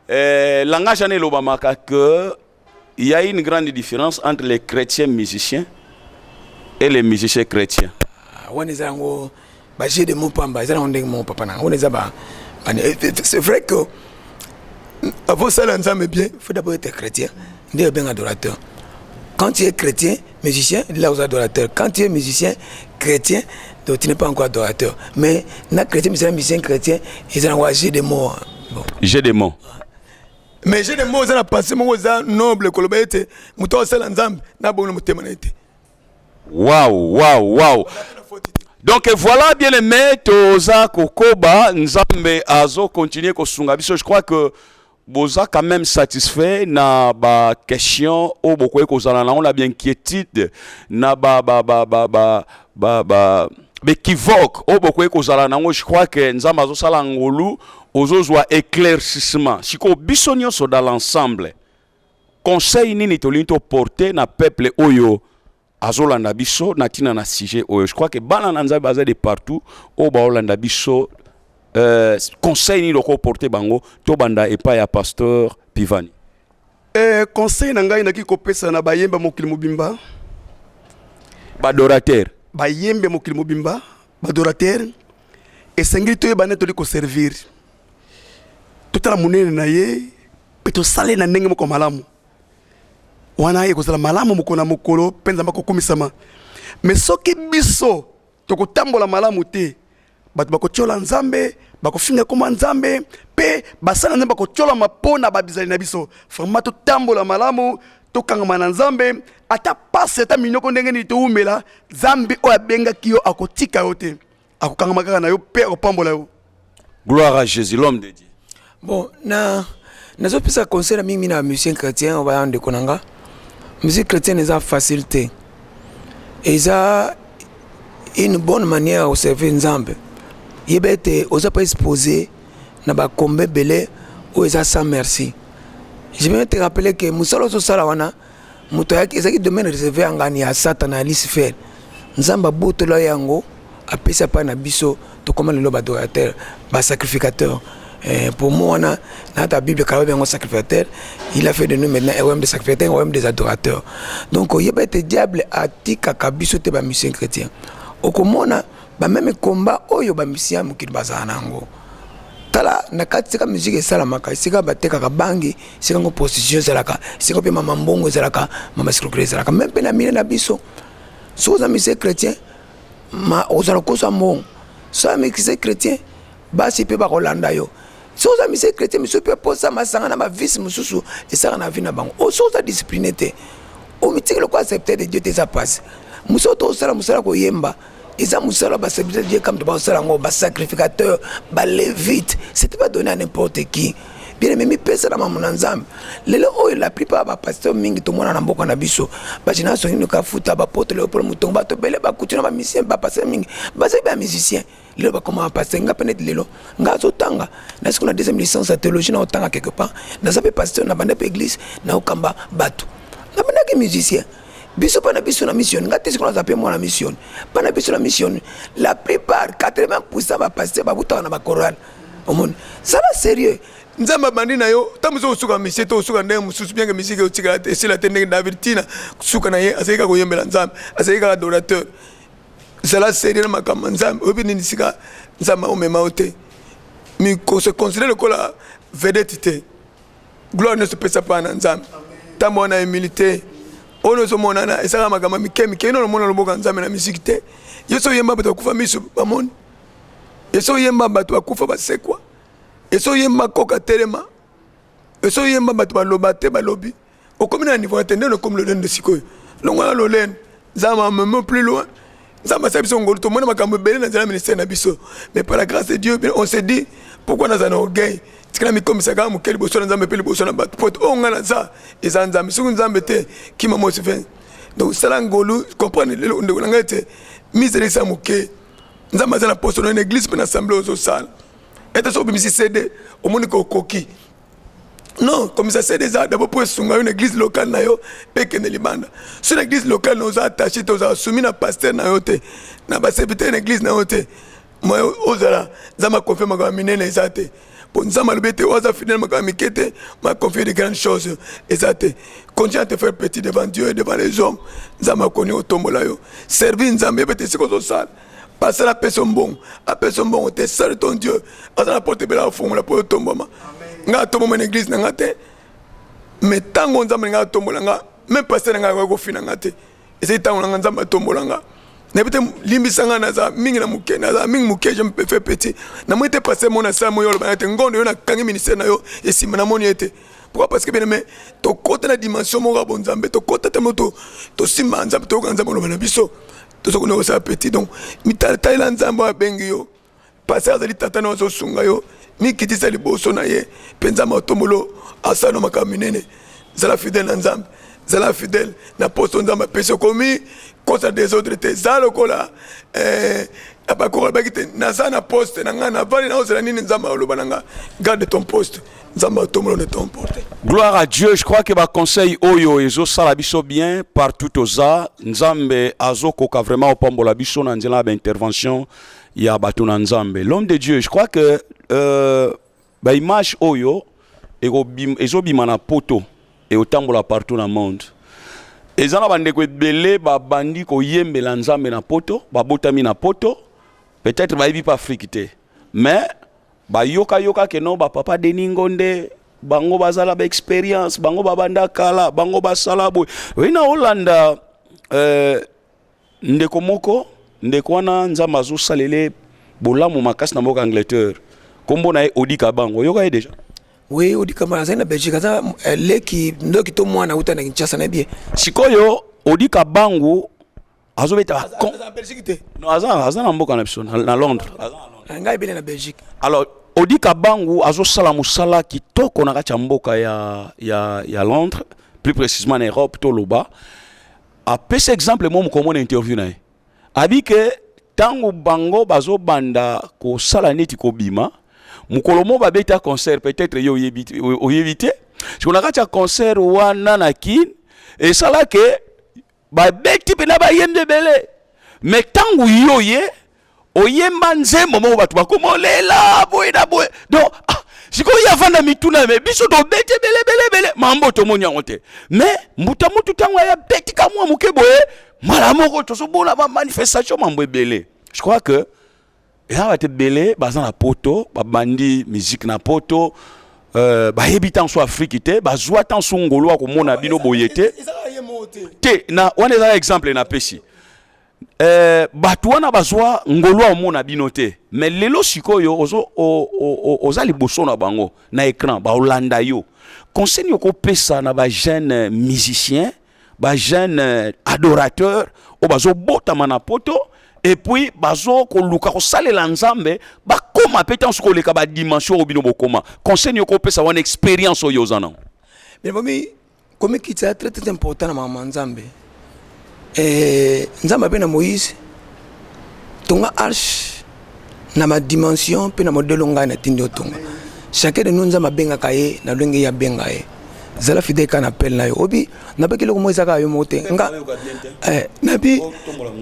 langage wana elobamaka que il y a une grande différence entre les chrétiens musiciens et les musiciens chrétiens.
Ah, wana eza yango bajeu de mots pamba, eza nango ndenge moko, papa na wana eza ba c'est vrai que
avant osala Nzambe bien,
il faut d'abord être chrétien nde obenga adorateur. Quand tu es chrétien musicien, là oza adorateur. Quand tu es musicien chrétien, donc tu n'es pas encore adorateur. Mais na chrétien musicien, musicien chrétien, eza nango jeu de mots, bon.
Jeu de mots.
Mais jeu de mots eza na pensée moko eza noble, koloba ete moto asala Nzambe na bongo na motema na ye te.
Waouh. Donc voilà, bien aimé, toza kokoba, Nzambe azo continuer kosunga biso. Je crois que boza quand même satisfait na ba question oyo bokoki kozala nango na bainquiétude na ba ba ba ba ba ba ba baéquivoque oyo bokoki kozala nango. Je crois que Nzambe azosala ngolu, ozozwa éclaircissement. Sikoyo biso nyonso dans l'ensemble, conseil nini tolingi toporte na peuple oyo azolanda biso na ntina na sujet oyo? Je crois que bana na Nzambe baza de partout oyo baolanda biso, conseil nini okoporte bango? Tobanda epai ya pasteur Pivani.
Conseil na ngai naki kopesa na bayemba mokili mobimba,
baadorateur,
bayembe mokili mobimba, baadorateur, esengeli toyeba nde toli koservir, totala monene na ye mpe tosala ye na ndenge moko malamu. Wana ekozala malamu mokolo na mokolo mpe Nzambe akokumisama. Mais soki biso tokotambola malamu te, bato bakotiola Nzambe, bakofinga koma Nzambe, mpe basala Nzambe bakotiolama mpo na babizali na biso. Vraiment, totambola malamu, tokangama na Nzambe. Ata pasi, ata minoko ndenge nini, towumela. Nzambe oyo abengaki yo akotika yo te, akokangama kaka na yo mpe akopambola yo.
Gloire à Jésus. L'homme de Dieu.
Bon, na nazopesa conseil na mingi na musicien chrétien oyo baya ndeko na nga. Musique chrétienne eza facile te, eza une bonne manière ya koservir Nzambe. Yeba ete oza mpe exposé. Na ba combat ebele oyo eza sans merci. Je vais te rappeler que mosala ozosala wana, moto ayaki, ezalaki domaine réservé ya ngani ya Satana, ya Lucifer. Nzambe abotola yango, apesi apai na biso. Tokóma lelo baadorateur, basacrificateur. Pour moi wana na Bible kala yango sacrificateur. Il a fait de nous maintenant un royaume des sacrificateurs, un royaume des adorateurs. Donc oyeba ete diable atikaka biso te. Bamusicien chrétien okomona bameme combat oyo bamusicien ya mokili bazala na yango. Tala na kati, esika musique esalamaka, esika batekaka bangi, esika ngo prostitution ezalaka, esika mpe mama mbongo ezalaka, mama escroquerie ezalaka. Même mpe na milieu na biso, soki oza musicien chrétien, ma ozala kosa mbongo. Soki musicien chrétien, basi mpe bakolanda yo. Soki oza musicien chrétien, misu mpe posa masanga na bavice mosusu esalaka na vie na bango. Soki oza discipline te, omitiki lokola serviteur de Dieu te, eza pasi. Mosala tosala, mosala koyemba, eza mosala baserviteur de Dieu kamto bakosala yango, basacrificateur, balévite. C'était pas donné à n'importe qui. Bien aimé, mipesa na mamu na Nzambe. Lelo oyo, la plupart ya bapasteur mingi tomona na mboka na biso, bagénéral Songino Kafuta, bapotre Léopold Mutongo, bato ebele bakuti na bamusicien. Bapasteur mingi bazali bamusicien, lelo bakoma bapasteur. Nga mpe neti lelo nga azotanga na siko na deuxième licence ya théologie, na otanga quelque part, naza mpe pasteur, na banda mpe église, naokamba bato, nabandaki musicien. Biso mpa na biso na mission, nga te siko naza mpe mwana mission. Mpa na biso na mission, la plupart, 80 % bapasteur babutaka na bachoral. Omoni, zala sérieux.
Nzambe abandi na yo. Ntango mosusu osuka misie to osuka ndenge mosusu, bien que musique otikala te, esila te. Ndenge David ntina suka na ye, azali kaka koyembela Nzambe, azali kaka adorateur. Zala sérieux na makambo ya Nzambe. Oyebi nini sika Nzambe aomema yo te. Mikose considère lokola vedette te. Gloire nyonso epesa mpa na Nzambe. Ntambo wana humilité oyo ozomonana esalaka makambo mike mike. Ino omona loboko ya Nzambe na musique te. Yo so oyemba, bato bakufa miso bamoni. Eso oyemba, bato bakufa basekwa. Eso oyemba, koka telema. Eso oyemba, bato baloba te balobi. Okomi na niveau te. Ndenge okomi lolendo sikoyo, longo na lolendo, Nzambe ameme plus loin. Nzambe asala biso ngolu, tomoni makambo ebele na nzela ya ministère na biso. Mais par la grâce de Dieu, on se dit: pourquoi naza na orgueil? Tikala mikomisa kaka moke liboso na Nzambe mpe liboso na bato, po oyo ngai naza eza Nzambe. Soki Nzambe te, kima mosi fin. Donc sala ngolu, comprendre lelo, ndeko na ngai, ete mise elekisa moke. Nzambe aza na poso na église mpe na assemblée ozosala. Ete soki obimisi CD, omoni kokoki non komisa CD eza d'abord mpo esunga yo na église locale na yo mpe ekende libanda. So na église locale na oza attaché te, ozala soumis na pasteur na yo te, na baserviteur na église na yo te, moyo ozala Nzambe aconfie makambo ya minene eza te. Mpo Nzambe alobi ete oyo aza fidèle makambo ya mike te, ma confie de grandes choses eza te. Continue à te faire petit devant Dieu et devant les hommes. Nzambe akoni otombola yo. Servir Nzambe, yeba ete esika ozosala, pasala, apesa mbongo, apesa mbongo te, sali ton Dieu aza na porte ebele afongola mpo otombwama. Nga atombwama na église na nga te, mais ntango Nzambe nga atombola nga, même pasteur na nga akoki kofina nga te. Ezali ntango na nga Nzambe atombola nga. Nayebi te, limbisa nga, naza mingi na moke, naza mingi moke. Je me fais petit. Namoni te pasteur mona asala moi oloba te ngondo yo nakangi ministère na yo esima. Namoni ye te. Pourquoi? Parce que, bien aimé, tokota na dimension moko ya bonzambe, tokota te mo tosimba Nzambe, toyoka Nzambe oloba na biso, tozokona kosala petit. Donc mitalela Nzambe oyo abengi yo. Pasteur azali tata na azosunga yo. Mikitisa liboso na ye mpe Nzambe atombolo, asala no makambo minene. Zala fidèle na Nzambe, zala fidèle na posto Nzambe apesi. Okomi kosa désordre te. Za lokola bakoko alobaki te: naza na poste na ngai, navandi, naozela nini Nzambe aloba na nga. Garde ton poste, Nzambe atombolo ne ton porte.
Gloire à Dieu, je crois que ba conseil oyo ezosala biso bien partout toza. Nzambe azokoka vraiment opambola biso na nzela ya ba intervention ya bato na Nzambe. L'homme de Dieu, je crois que ba image oyo ezobima na poto eotambola partout na monde. Eza na bandeko ebele babandi koyembela Nzambe na poto, babotami na poto, peut-être bayebi pa Afrique te, mais bayokayoka ke no bapapa Denis Ngonde, bango bazala baexpérience, bango babanda kala, bango basala boye. Oyi na olanda ndeko moko, ndeko wana Nzambe azosalele bolamu makasi na mboka Angleterre, nkombo na ye Odika Bango. Oyoka ye déjà?
Oui, Odika Bango azali na Belgique, aza leki ndoki to mwana auta na Kinshasa na ye.
Sikoyo Odika Bangu azobeta
Aza Belgique te?
Non, aza na mboka na biso, na Londres. Aza na Londres.
Ngai ebele na Belgique.
Alors Odika Bangu azosala mosala kitoko na kati ya mboka ya Londres, plus précisément na Europe. Toloba, apesi exemple mo moko na interview na ye, abi ke ntango bango bazobanda kosala neti kobima. Mokolo moko babeta concert, peut-être yo oyebi te. Sikoyo na kati ya concert wana na Kin, esala ke babeti mpena bayembi ebele, mais ntango yo ye oyemba nzembo moko, bato bakoma olela boye na boye. Donc ah, sikoyo ye avanda mituna: "Mais biso tobeti ebele ebele ebele, mambo tomoni yango te." Mais mbuta mutu, ntango aya beti ka mwa moke boye, mbala moko tozomona bamanifestation, mambo ebele. Je crois que eza bato ebele baza na Poto, babandi musique na Poto, bayebi ntango so Afrique te, bazwa ntango so ngolu ya komona bino boye te.
Ezalaka ye moko te.
Te, na wana eza exemple napesi. Bato wana bazwa ngolu ya komona bino te, mais lelo sikoyo ozo, o, o, o, oza liboso na bango na écran, baolanda yo. Conseil nini okopesa na bajeune musicien, bajeune adorateur oyo bazobotama na Poto et puis bazokoluka kosalela Nzambe, bakóma mpe ntango soki koleka badimension oyo bino bokóma? Conseil nini okopesa wana, expérience oyo oza nango?
Mais bomi komikitisa très très important na makambo ya Nzambe. Nzambe ape na Moïse: "Tonga arche na badimension mpe na modèle ngai natindi otonga." Chacun de nous, Nzambe abengaka ye na lolenge ye abenga ye. Zala fidèle kaka na appel na yo. Obi nabaki eloko moko eza kaka yo moko te. Nga nabi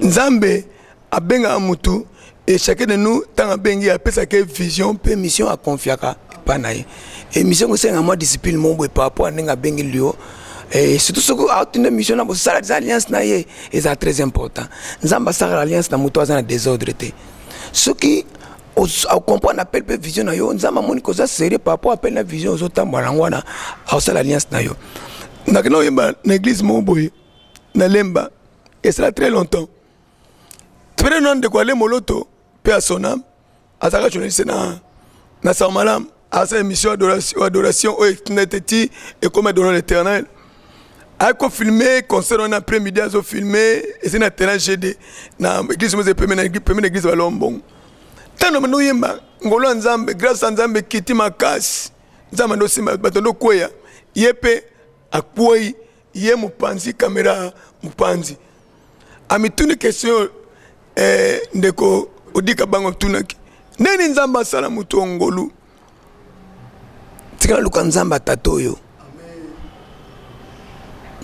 Nzambe abengaka mutu et chacun de nous, ntango abengi, apesaka ye vision mpe mission, aconfiaka epai na ye. E mission kosenga mwa discipline moko boye par rapport a ndenge abengeli yo. Surtout soki atinda mission na bosala eza alliance na ye, eza très important. Nzambe asalaka alliance na moto aza na désordre te. Soki ocomprendre appel mpe vision na yo, Nzambe amoni koza sérieux par rapport appel na vision ozotambola yango wana, aosala alliance na yo.
Nakenda koyemba na église moko boye na Lemba, esala très longtemps. Topene na ndeko Ale Moloto mpe ya sonam, azalaka journaliste na Sango Malamu, asala émission adoration, adoration oyo etinda ete ti ekómi Adorons l'Éternel. Ayaki kofilme concert wana après midi, azofilme eza na terrain GD na église moza pembe na pembe na église Balombongo. Ntango bando oyemba, ngolo ya Nzambe, grâce ya Nzambe ekiti makasi. Nzambe ando osimba bato, ando okweya, ye mpe akwei, ye mopanzi kamera mopanzi amituni question. Ndeko Odika bango atunaki ndeni Nzambe asala moto ngolu.
Tikala luka Nzambe atata oyo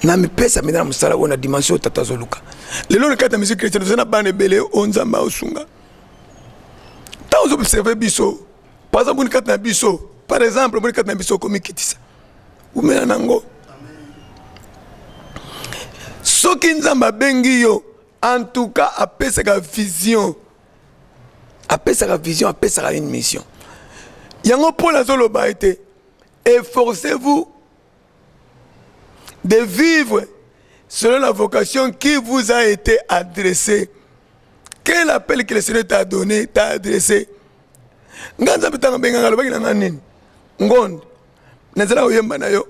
na mipesa mpenza na mosala oyo na dimension oyo tata azoluka.
Lelo na kati ya musique chrétienne, toza na bana ebele oyo Nzambe aosunga. Ntango ozoobserve biso, par exemple moni kati na biso, par exemple moni kati na biso okomikitisa, umela nango. Soki Nzambe abengi yo, en tout cas apesaka vision.
Apesaka vision, apesaka une mission.
Yango Paul azoloba ete: "Efforcez-vous de vivre selon la vocation qui vous a été adressée." Quel appel que le Seigneur t'a donné, t'a adressé? Nga Nzambe ntango abenganga, alobaki na nga nini? "Ngonde na nzela koyemba na yo,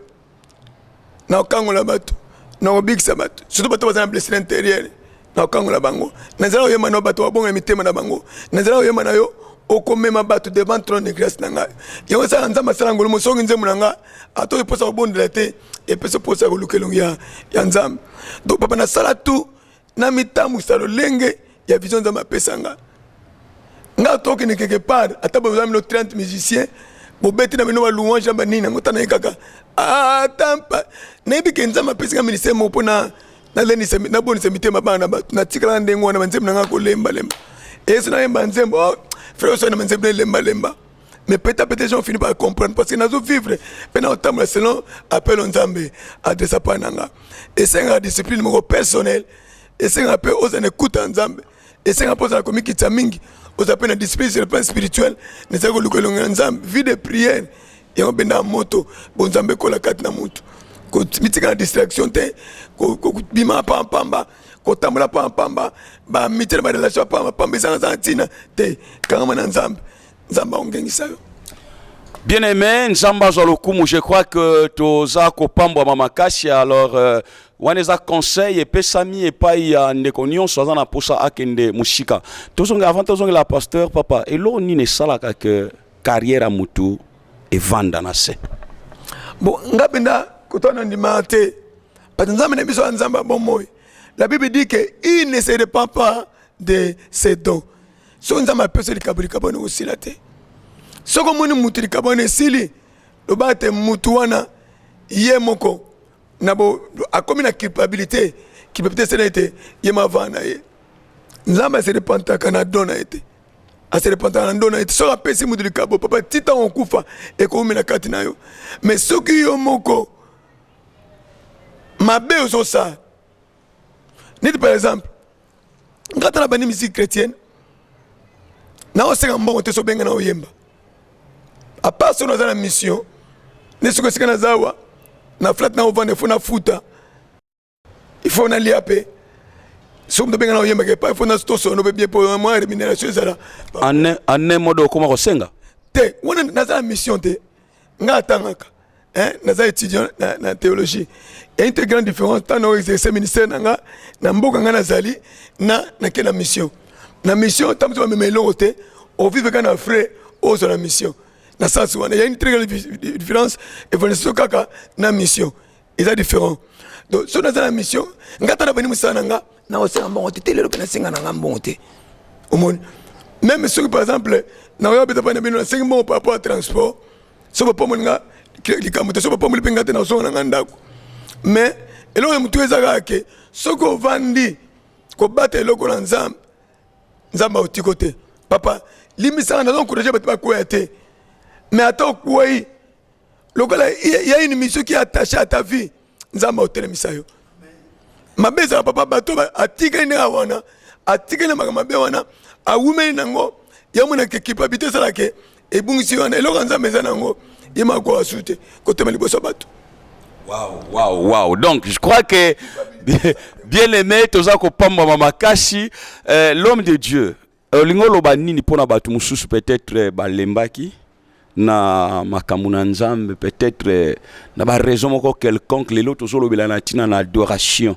na kokangola bato, na kobikisa bato, surtout bato baza na blessure intérieure, na kokangola bango na nzela koyemba na yo, bato babonga mitema na bango na nzela koyemba na yo, okomema bato devant trône de grâce na ngai." Yango esala Nzambe asala ngolu. Mosongi nzembo na nga, ata eposa kobondela te, epesa posa ya koluka elongi ya Nzambe. Donc papa, nasala tout na mitambwisa lolenge ya vision Nzambe apesa nga. Nga tokende quelque part, ata boza bino 30 musiciens, bobeti na bino balouange na banini yango, tana ye kaka ata mpa nayebi ke Nzambe apesi nga ministère moko mpona nalendisa, nabondisa mitema bana na bato. Natikala ndenge wana, banzembo na nga kolembalemba eso, nayemba nzembo, oh, frère oso na banzembo nalembalemba, mais petit à petit gens finit par comprendre parce que nazo vivre mpe na kotambola selon appel oyo Nzambe adressa mpa na nga. Esengaka discipline moko personnel, esengaka mpe ozala na ekuta ya Nzambe, esengaka mpe ozala komikitisa mingi, ozala mpe na discipline sur le plan spirituel. Nezali koluka elongo ya Nzambe, vie de prière. Yango benda moto bonzambe ekola kati na motu. Mitika na distraction te, kobima pambapamba, kotambola pambapamba, bamite na barelation ya pambapamba ezangazanga ntina te. Kangama na Nzambe, Nzambe aongengisa yo.
Bien aimé, Nzambe azwa lokumu. Je crois que toza kopambwama makasi. Alors wana eza conseil epesami epai ya ndeko nyonso aza na posa akende mosika. Tozonga, avant tozongela pasteur papa, eloko nini esalaka ke carrière ya motu evanda na se?
Bon, nga mpenza kotala na ndima te, parce que Nzambe na biso ya Nzambe ya bomoi. La Bible dit que il ne se répand pas de ses dons. Soki Nzambe apesi likabo, likabo wana kosila te.
Soki omoni mutu likambo wana esili, loba te mutu wana ye moko na bo akomi na culpabilité. Culpabilité esala ete ye mavaa na ye. Nzambe ase repentaka na don na ye te, ase repentaka na don na ye te. Soki apesi mutu likabo, papa, ti ntango okufa ekoumela kati na yo. Mais soki yo moko mabe ozosala, neti par exemple nga tala bandi musique chrétienne, naosenga mbongo te, sobenga na oyemba, à part soki naza na mission, nde soki esika naza awa na flat na ovanda, ifo nafuta, ifo nalia, mpe soki moto abenga na oyembaka epai, ifo tosono mpe bien mpo mwa rémunération ezala.
En un mot, okoma kosenga?
Te, wana naza na mission te. Nga atangaka, hein, naza étudiant na théologie. Ya une très grande différence ntango exercer ministère na nga na mboka nga nazali na nake na mission. Na mission, ntango moto bamema eloko te, ovivre kaka na frais ozwa na mission. Na sens wana, ya une très grande différence. Évolution kaka na mission eza différent. Donc soki naza na mission, nga ta na bandi mosala na nga, nakosenga mbongo te. Te, lelo mpe nasenga na nga mbongo te. Omoni, même soki par exemple nakoya beta mpa na bino, nasengi mbongo par rapport à transport, so bapamboli nga, likambo te. So bapamboli mpe nga te, nazonga na nga ndako. Mais eloko ya motu eza kaka ke soki ovandi kobata eloko na Nzambe, Nzambe aotiko te. Papa, limbisaka, nazo encourage bato bakwea te, mais ata okwei, lokola ya une mission qui est attachée à ta vie, Nzambe aotelemisa yo. Mabe ezala, papa, bato atikali ndenge wana, atikali na makambo mabe wana, awumeli nango, yamonaka culpabilité esalaka ebungisi wana. Eloko ya Nzambe eza nango, ye makoka su te kotema liboso ya bato.
Waouh, waouh. Donc, je crois que, bien aimé, toza kopambama makasi, l'homme de Dieu, olingi oloba nini mpona bato mosusu peut-être balembaki na makambo na Nzambe, peut-être na baraison moko quelconque? Lelo tozolobela na ntina na adoration.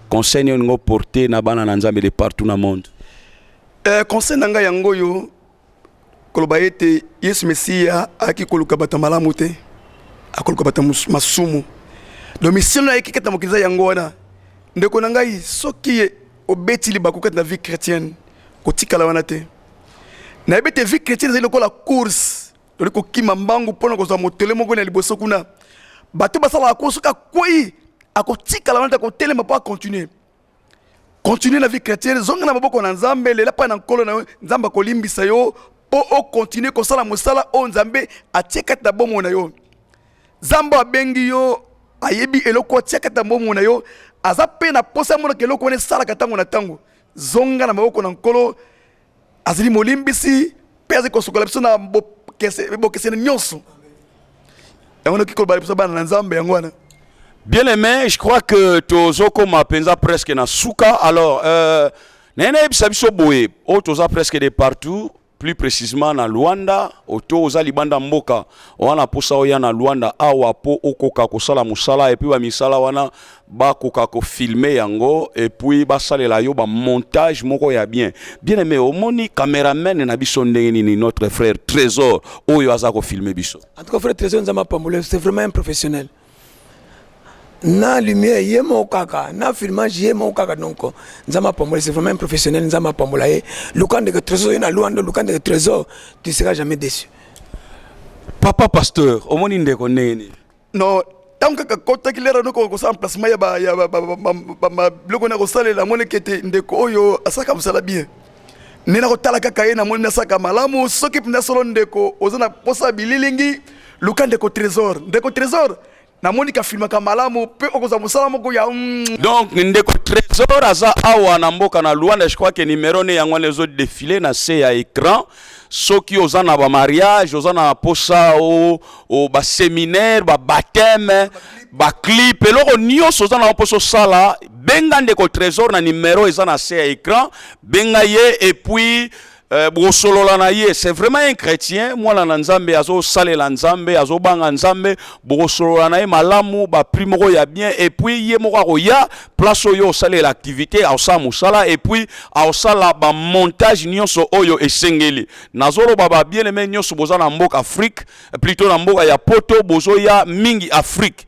Conseil nini olingi oporte na bana na Nzambe de partout na monde?
Conseil na ngai yango oyo: koloba ete Yesu Mesiya ayaki koluka bato ya malamu te, akoluka bato ya masumu. Donc mission na ayeki kati na mokili eza yango wana. Ndeko na ngai, soki obeti libaku kati na vie chrétienne, kotikala wana te. Nayebi ete vie chrétienne ezali lokola course, toli kokima mbangu mpona kozwa motole moko na liboso kuna. Bato basalaka course, soki akwei, akotikala wana te, akotelema mpo acontinue. Continue na vie chrétienne, zonga na maboko na Nzambe, lela mpa na Nkolo na yo, Nzambe akolimbisa yo mpo okontinue kosala mosala oyo Nzambe atie kati na bomoi na yo. Nzambe abengi yo, ayebi eloko atia kati na bomoi na yo, aza mpe na posa amonaka eloko wana esalaka ntango na ntango. Zonga na maboko na Nkolo, azali molimbisi mpe azali kosukola biso na bokesene nyonso. Yango noki koloba biso bana na Nzambe, yango wana.
Bien aimé, je crois que tozokoma mpenza presque na suka. Alors, naye nayebisa biso boye, oyo toza presque de partout, plus précisément na Luanda, oto oza libanda mboka wana, mposa oya na Luanda awa mpo okoka kosala mosala, et puis bamisala wana bakoka kofilme yango, et puis basalela yo bamontage moko ya bien. Bien aimé, omoni cameraman na biso ndenge nini, notre frère Trésor oyo aza kofilme biso?
En tout cas, frère Trésor, Nzambe apambola, c'est vraiment un professionnel. Na lumière ye moko kaka, na filmage ye moko kaka. Donc Nzambe apambola, c'est vraiment un professionnel. Nzambe apambola ye. Luka ndeke Trésor ye na Luanda, luka ndeke Trésor, tu seras jamais déçu.
Papa pasteur, omoni ndeko ndenge nini?
Non, ntango kaka kotaki lera noko kosala emplacement ya biloko na kosalela, amonaki ete ndeko oyo asalaka mosala bien. Nde nakotala kaka ye, namoni nasalaka malamu. Soki mpenza solo ndeko oza na posa ya bililingi, luka ndeko Trésor. Ndeko Trésor, namoni kafilmaka malamu mpe okozwa mosala moko ya
Donc ndeko Trésor aza awa na mboka na Luanda. Je crois que numéro ne yango wana ezodefile na se ya écran. Soki oza na bamariage, oza na posa o baséminaire, babaptême, baclip, eloko nyonso oza na mposa osala, benga ndeko Trésor na numéro eza na se ya écran. Benga ye et puis bokosolola na ye. C'est vraiment un chrétien, mwana na Nzambe, azosalela Nzambe, azobanga Nzambe. Bokosolola na ye malamu, baprix moko ya bien, et puis ye moko akoya place oyo osalela activité, aosala mosala, et puis aosala bamontage nyonso oyo esengeli. Nazoloba, babien aimé nyonso boza na mboka Afrique, plutôt na mboka ya Poto, bozoya mingi Afrique,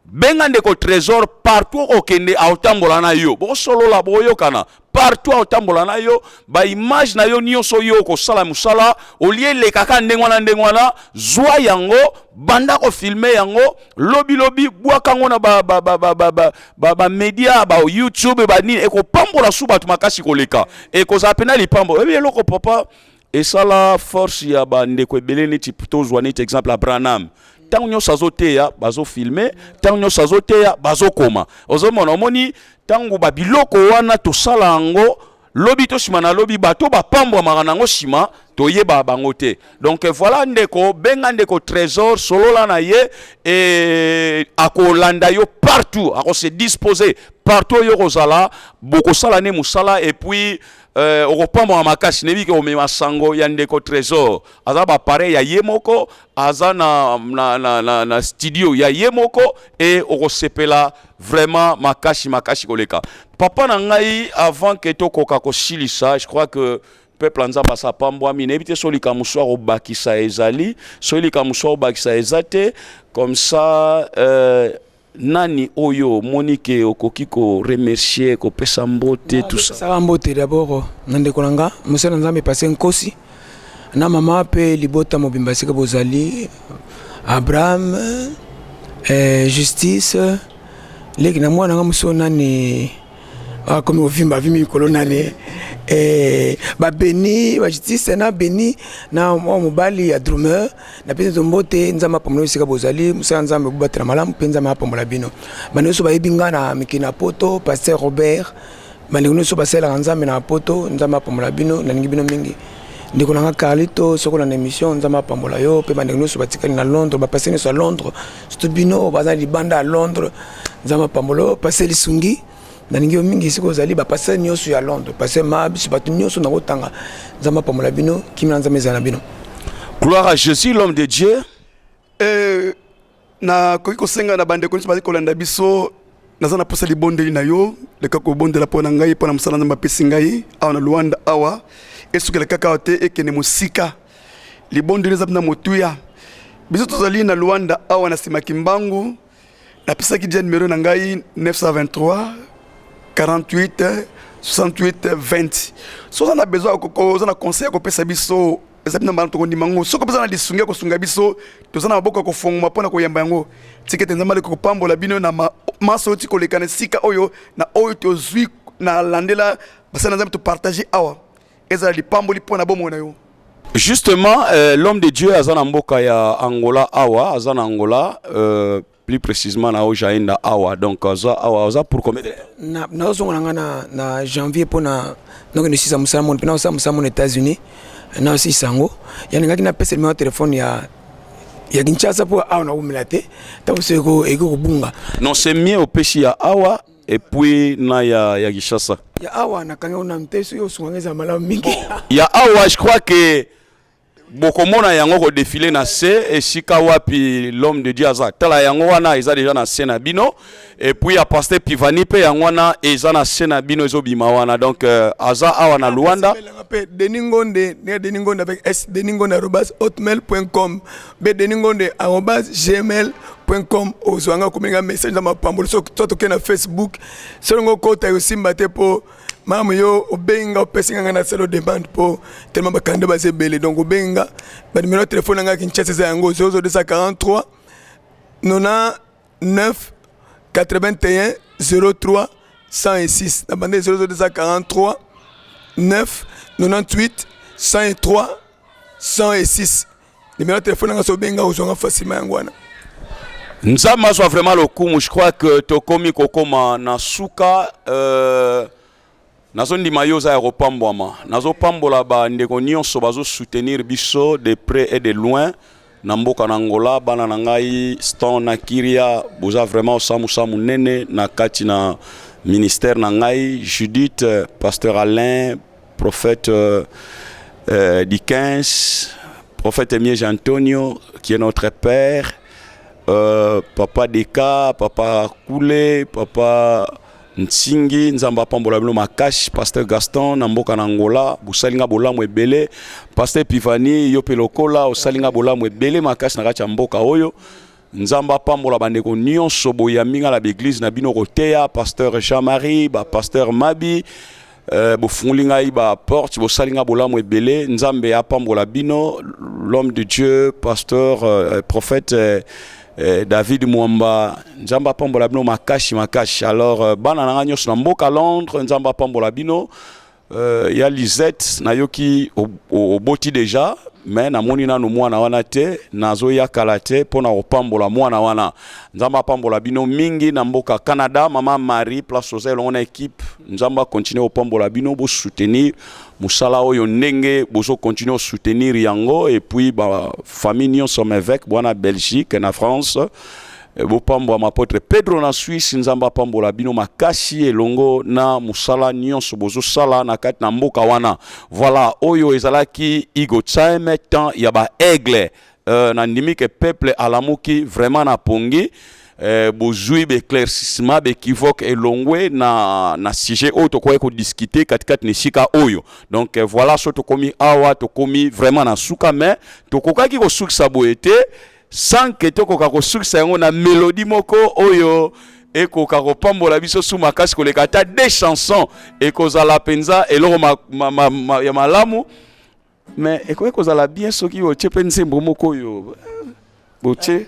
benga ndeko Trésor. Partout okende, aotambola na yo, bokosolola, bokoyokana. partout akotambola na yo, baimage na yo nyonso yo okosala mosala olie elekaka ndenge wana ndenge wana, zwa yango, banda kofilme yango, lobilobi bwaka yango na bamedia, ba, ba, ba, ba, ba, ba, ba media, ba YouTube, banini, ekopambola su bato makasi koleka, ekozala mpena lipambo. Oyebi eloko papa esala force ya bandeko ebele, neti tozwa neti exemple Abraham, ntango nyonso azoteya bazofilme, ntango nyonso azoteya bazokoma. Ozomona, omoni ntango babiloko wana tosala yango, lobi to nsima na lobi bato bapambwamaka nango, nsima toyeba bango te. Donc voilà, ndeko, benga ndeko Trésor, solola na ye e akolanda yo partout, akose dispose partout oyo kozala, bokosala ne mosala et puis okopambwama makasi. Nayebi ke omema sango ya ndeko Trésor, aza baappareil ya ye moko, aza na studio ya ye moko e okosepela vraiment makasi makasi koleka. Papa na ngai, avant ke tokoka kosilisa, je crois que peuple ya Nzambe asa apambwami. Nayebi te so likambo mosusu akobakisa ezali, soki likambo mosusu akobakisa eza te, comme ça nani oyo omoni ke okoki koremercier, kopesa mbote, tout ça?
Saka mbote d'abord na ndeko na nga mosala na Nzambe pase Nkosi na mama mpe libota mobimba esika bozali, Abraham, Justice, leki na mwana nga mosusu nani akomi kovimba, avimbi mikolo nani, babeni bajustice na beni na mwa mobali ya drummer. Napesi nzo mbote. Nzambe apambola esika bozali, mosala Nzambe bobatela malamu mpe Nzambe apambola bino. Bandeko nyonso bayebi nga na mikili na Poto, pasteur Robert, bandeko nyonso basalelaka Nzambe na Poto, Nzambe apambola bino, nalingi bino mingi. Ndeko na nga Carlito, soki olanda émission, Nzambe apambola yo mpe bandeko nyonso batikali na Londres, bapasteur nyonso ya Londres, surtout bino baza libanda ya Londres, Nzambe apambola yo. Pasteur Lisungi, nalingi yo mingi esika ozali. Bapasteur nyonso ya Londres, pasteur Mabs, bato nyonso nakotanga, Nzambe apambola bino, kimia na Nzambe ezala na bino.
Gloire à Jésus, l'homme de Dieu.
Nakoki kosenga na bandeko nyonso bazali kolanda biso, naza na posa libondeli na yo, leka kobondela mpo na ngai, mpo na mosala Nzambe apesi ngai awa na Luanda awa, esukela kaka awa te, ekende mosika. Libondeli eza mpena motuya. Biso tozali na Luanda awa na nsima Kimbangu. Napesaki dia numero na ngai 923 48 68 20. So oza na besoin, oza na conseil ya kopesa biso, eza mpena mbala tokondima yango. Soki oza na lisungi ya kosunga biso, toza na maboko ya kofongoma mpona koyamba yango. Tika ete Nzambe aleki kopambola bino na maso oyo ti koleka na esika oyo na oyo tozwi na landela basali na Nzambe, topartage awa, ezala lipamboli mpo na bomoi na yo.
Justement, l'homme de Dieu aza na mboka ya Angola awa, aza na Angola, plus précisément na Ojaenda awa. Donc aza awa, aza pour combien de temps?
Nazozonga na nga na janvier mpona nokende osisa mosala mona mpe naosala mosala mona États-Unis, naosisa yango. Ya ningaki napesa numéro ya telefone ya Kinshasa mpo awa nakomela te, ntango so eko kobunga.
Non, c'est mieux opesi ya awa et puis na ya Kinshasa.
Ya awa nakangi yango nanu te, soki osunganga eza malamu mingi.
Ya awa, je crois que bokomona yango kodéfiler na se esika wapi l'homme de Dieu aza. Tala yango wana, eza déjà na se na bino. Et puis ya pasteur Pivani mpe yango wana eza na se na bino, ezobima wana. Donc aza awa na Luanda.
Mpe Denis Ngonde, ndenge Denis Ngonde avec s, denisngonde@hotmail.com mpe denisngonde@gmail.com. Ozwanga komenga message na mapambolo. So tokende na Facebook, solongo okota ekosimba te mpo mamu yo obenga, opesi nga na salo demande mpo tellement bakanda baza ebele. Donc obenga banumero ya telefone na ngai Kinshasa eza yango 00243 99 81 03 106. Na bande 00243 9 98 103 106, numéro ya telefone nanga. So obenga, ozwanga facilement, yango wana.
Nzambe azwa vraiment lokumu. Je crois que tokomi kokoma na suka. Nazondima yo oza ya kopambwama. Nazopambola bandeko nyonso bazosoutenir biso de près et de loin na mboka na Angola. Bana na ngai Ston na Kiria, boza vraiment osamusa monene na kati na ministère na ngai. Judith, pasteur Alain, prophète Dickens, prophète Emiege Antonio qui est notre père, papa Deka, papa Koule, papa Ntingi, Nzambe apambola bino makasi. Pasteur Gaston na mboka na Angola, bosali nga bolamu ebele. Pasteur Pivani, yo mpe lokola osali nga bolamu ebele makasi na kati ya mboka oyo. Nzambe apambola bandeko nyonso boyambi nga na baeglise na bino koteya. Pasteur Jean-Marie, bapasteur Mabi. Euh, bofungoli ngai ba porte, bosali ngai bolamu ebele. Nzambe apambola bino. L'homme de Dieu, pasteur, prophète David Mwamba, Nzambe apambola bino makasi makasi. Alors bana na ngai nyonso na mboka Londres, Nzambe apambola bino. Ya Lisette, nayoki oboti déjà, mais namoni nanu mwana wana te. Nazoya kala te mpona kopambola mwana wana. Nzambe apambola bino mingi na mboka Canada. Mama Marie, place oza elongo na équipe, Nzambe akontinue kopambola bino, bosoutenir mosala oyo ndenge bozokontinue kosoutenir yango. Et puis bafamille nyonso Mevek bwana Belgique na France, bopambwama. Apôtre Pedro na Suisse, Nzambe apambola bino makasi elongo na mosala nyonso bozosala na kati na mboka wana. Voilà, oyo ezalaki Eagle Time, temps ya baaigle. Nandimi ke peuple alamuki vraiment na pongi. Bozwi baéclaircissement, baéquivoque elongwe na sujet oyo tokoki kodiscuter katikati na esika oyo. Donc voilà, so tokomi awa, tokomi vraiment na suka, mais tokokaki kosukisa boye te sans ke tokoka kosukisa yango na mélodie moko oyo ekoka kopambola biso su makasi koleka. Ata deux chansons ekozala mpenza eloko ma, ma, ma, ma, ya malamu, mais ekoki kozala bien soki otie mpe nzembo moko oyo botie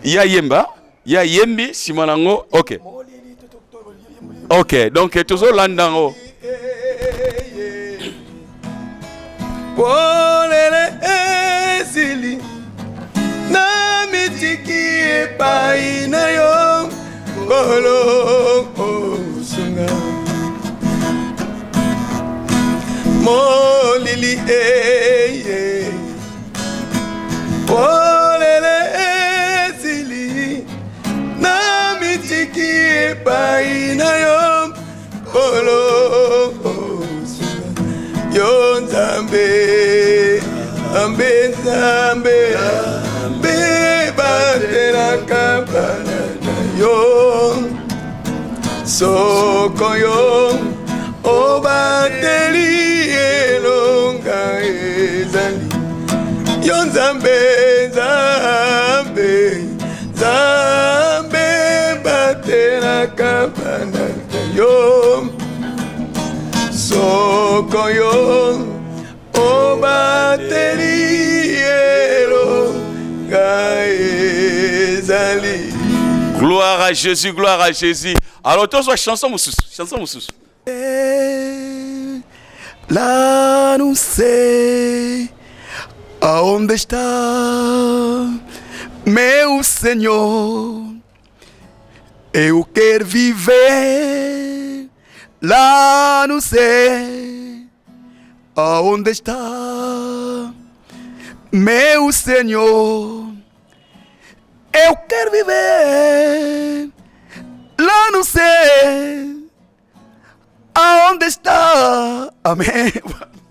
ya yemba ya yembi nsima nango. Ok, donc tozolanda yango.
Polele esili, na mitiki epai na yo, Nkolo osunga. Molili eye, polele esili, na mitiki epai na yo, Nkolo osunga. Yo Nzambe, Nzambe, Nzambe, Nzambe batelaka bana na yo. Soko yo obateli, elonga ezali. Yo Nzambe, Nzambe, Nzambe batelaka bana na yo. Soko yo obateli, elonga ezali.
Gloire à Jésus, gloire à Jésus. Alors tozwa chanson mosusu, chanson mosusu.
Lá não sei aonde está meu Senhor. Eu quero viver lá, não sei aonde está meu Senhor. Eu quero viver lá, não sei aonde está. Amen.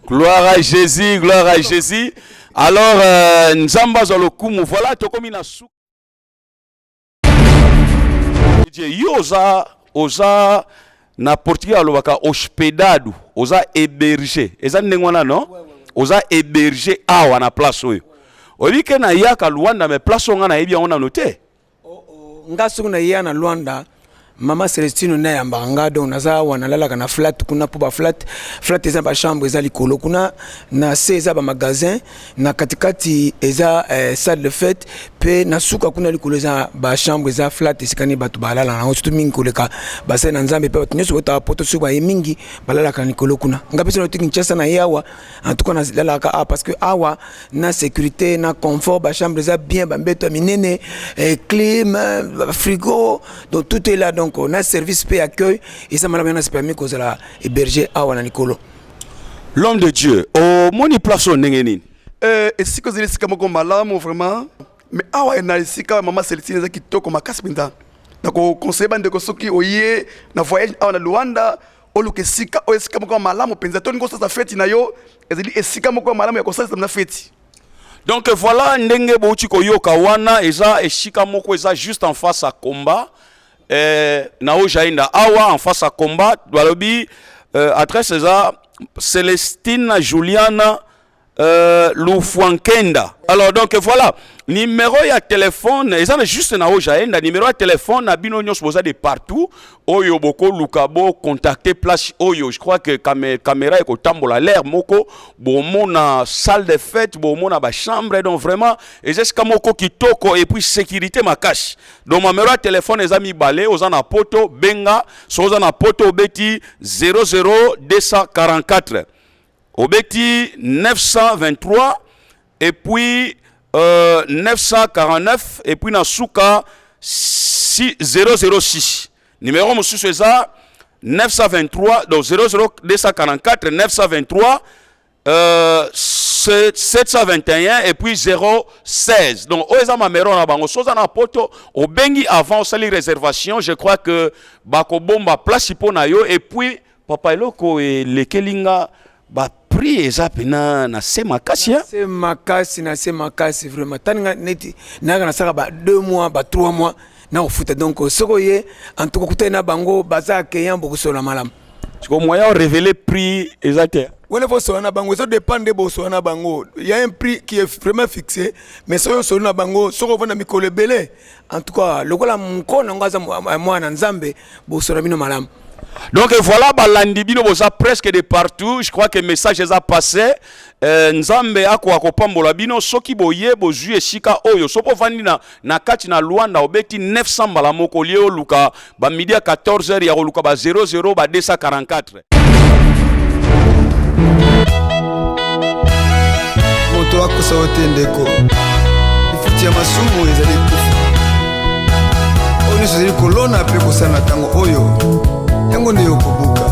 Gloire à Jésus, gloire à Jésus. Alors Nzambe azwa lokumu. Voilà, tokomi na suka. Yo oza na portugais alobaka hospedado, oza hébergé. Eza ndenge wana, non? Oza hébergé awa na place oyo. Oyebi ke nayaka Luanda, mais place oyo nga nayebi yango nano te.
Nga soki nayeya na Lwanda, mama Celestine nde ayambaka nga. Donc naza awa, nalalaka na flat kuna, mpo baflat, flat eza bachambre, eza likolo kuna, na se eza bamagasin, na katikati eza salle de fête, mpe na suka kuna likolo eza bachambre, eza flat, esika nini bato balala nango, surtout mingi koleka basali na Nzambe mpe bato nyonso botaka poto. Soki baye mingi, balalaka na likolo kuna. Nga mpe soki nauti Kinshasa na ye awa, en tout cas nalalaka awa, parce que awa na sécurité, na confort, bachambre eza bien, bambeto ya minene, clim, frigo, donc tout est là. Donc na service mpe accueil eza malamu, yana permis kozala hébergé awa na likolo.
L'homme de Dieu, omoni place oyo ndenge nini?
Esika ozali esika moko malamu vraiment, mais awa na esika mama Celestine eza kitoko makasi mpenza. Nakoconseiller bandeko, soki oye na voyage awa na Luanda, oluka esika oyo, esika moko ya malamu mpenza. Tolingi osalisa feti na yo, ezali esika moko ya malamu ya kosalisa na feti.
Donc voilà, ndenge bouti koyoka wana, eza esika moko eza juste en face à combat, na oyo jainda awa en face à combat. Balobi adresse eza Celestine Juliana. Lufuankenda. Alors donc voilà, numéro ya téléphone eza na juste na oyo jaenda numéro ya téléphone na bino nyonso boza de partout oyo bokoluka bo contacter place oyo. Je crois que caméra ekotambola l'air moko, bomona salle de fête, bomona ba chambre. Donc vraiment eza esika moko kitoko et puis sécurité makasi. Donc numéro ya téléphone eza mibale. Oza na Poto, benga. So oza na Poto, obeti 00244, obeti 923 et puis 949 et puis na suka 6, 006. Numéro mosusu eza 923, donc 00244 923 721 et puis 016. Donc oyo eza numéro na bango. So oza na Poto, obengi avant, osali réservation, je crois que bakobomba place mpo na yo. Et puis papa, eloko elekeli nga, baprix eza mpena na se makasi, hein?
Se makasi, na se makasi vraiment. Tani nga neti nayaka, nasalaka ba 2 mois, ba 3 mois na kofuta. Donc soki oye, en tout cas okutani na bango, baza accueillant, bokosola malamu.
Siko moyen orévéler prix eza te?
Wana faut na bango, ezo dépendre nde bosola na bango. Il y a un prix qui est vraiment fixé, mais soki osoli na bango, soki ovanda mikolo ebele, en tout cas lokola mokolo nango aza mwana Nzambe, bosola bino malamu.
Donc voilà, balandi bino boza presque de partout, je crois que message eza passé. Nzambe akoka kopambola bino soki boye bozwi esika oyo. Soki ovandi na kati na Luanda, obeti 900 mbala moko, olie oluka bamidi ya 14 heures ya koluka ba 00 ba 244.
Moto akosa yo te, ndeko. Lifuti ya masumu ezali kufa. Oyo nyonso ezali kolona mpe kosala na ntango oyo, yango nde yokobuka.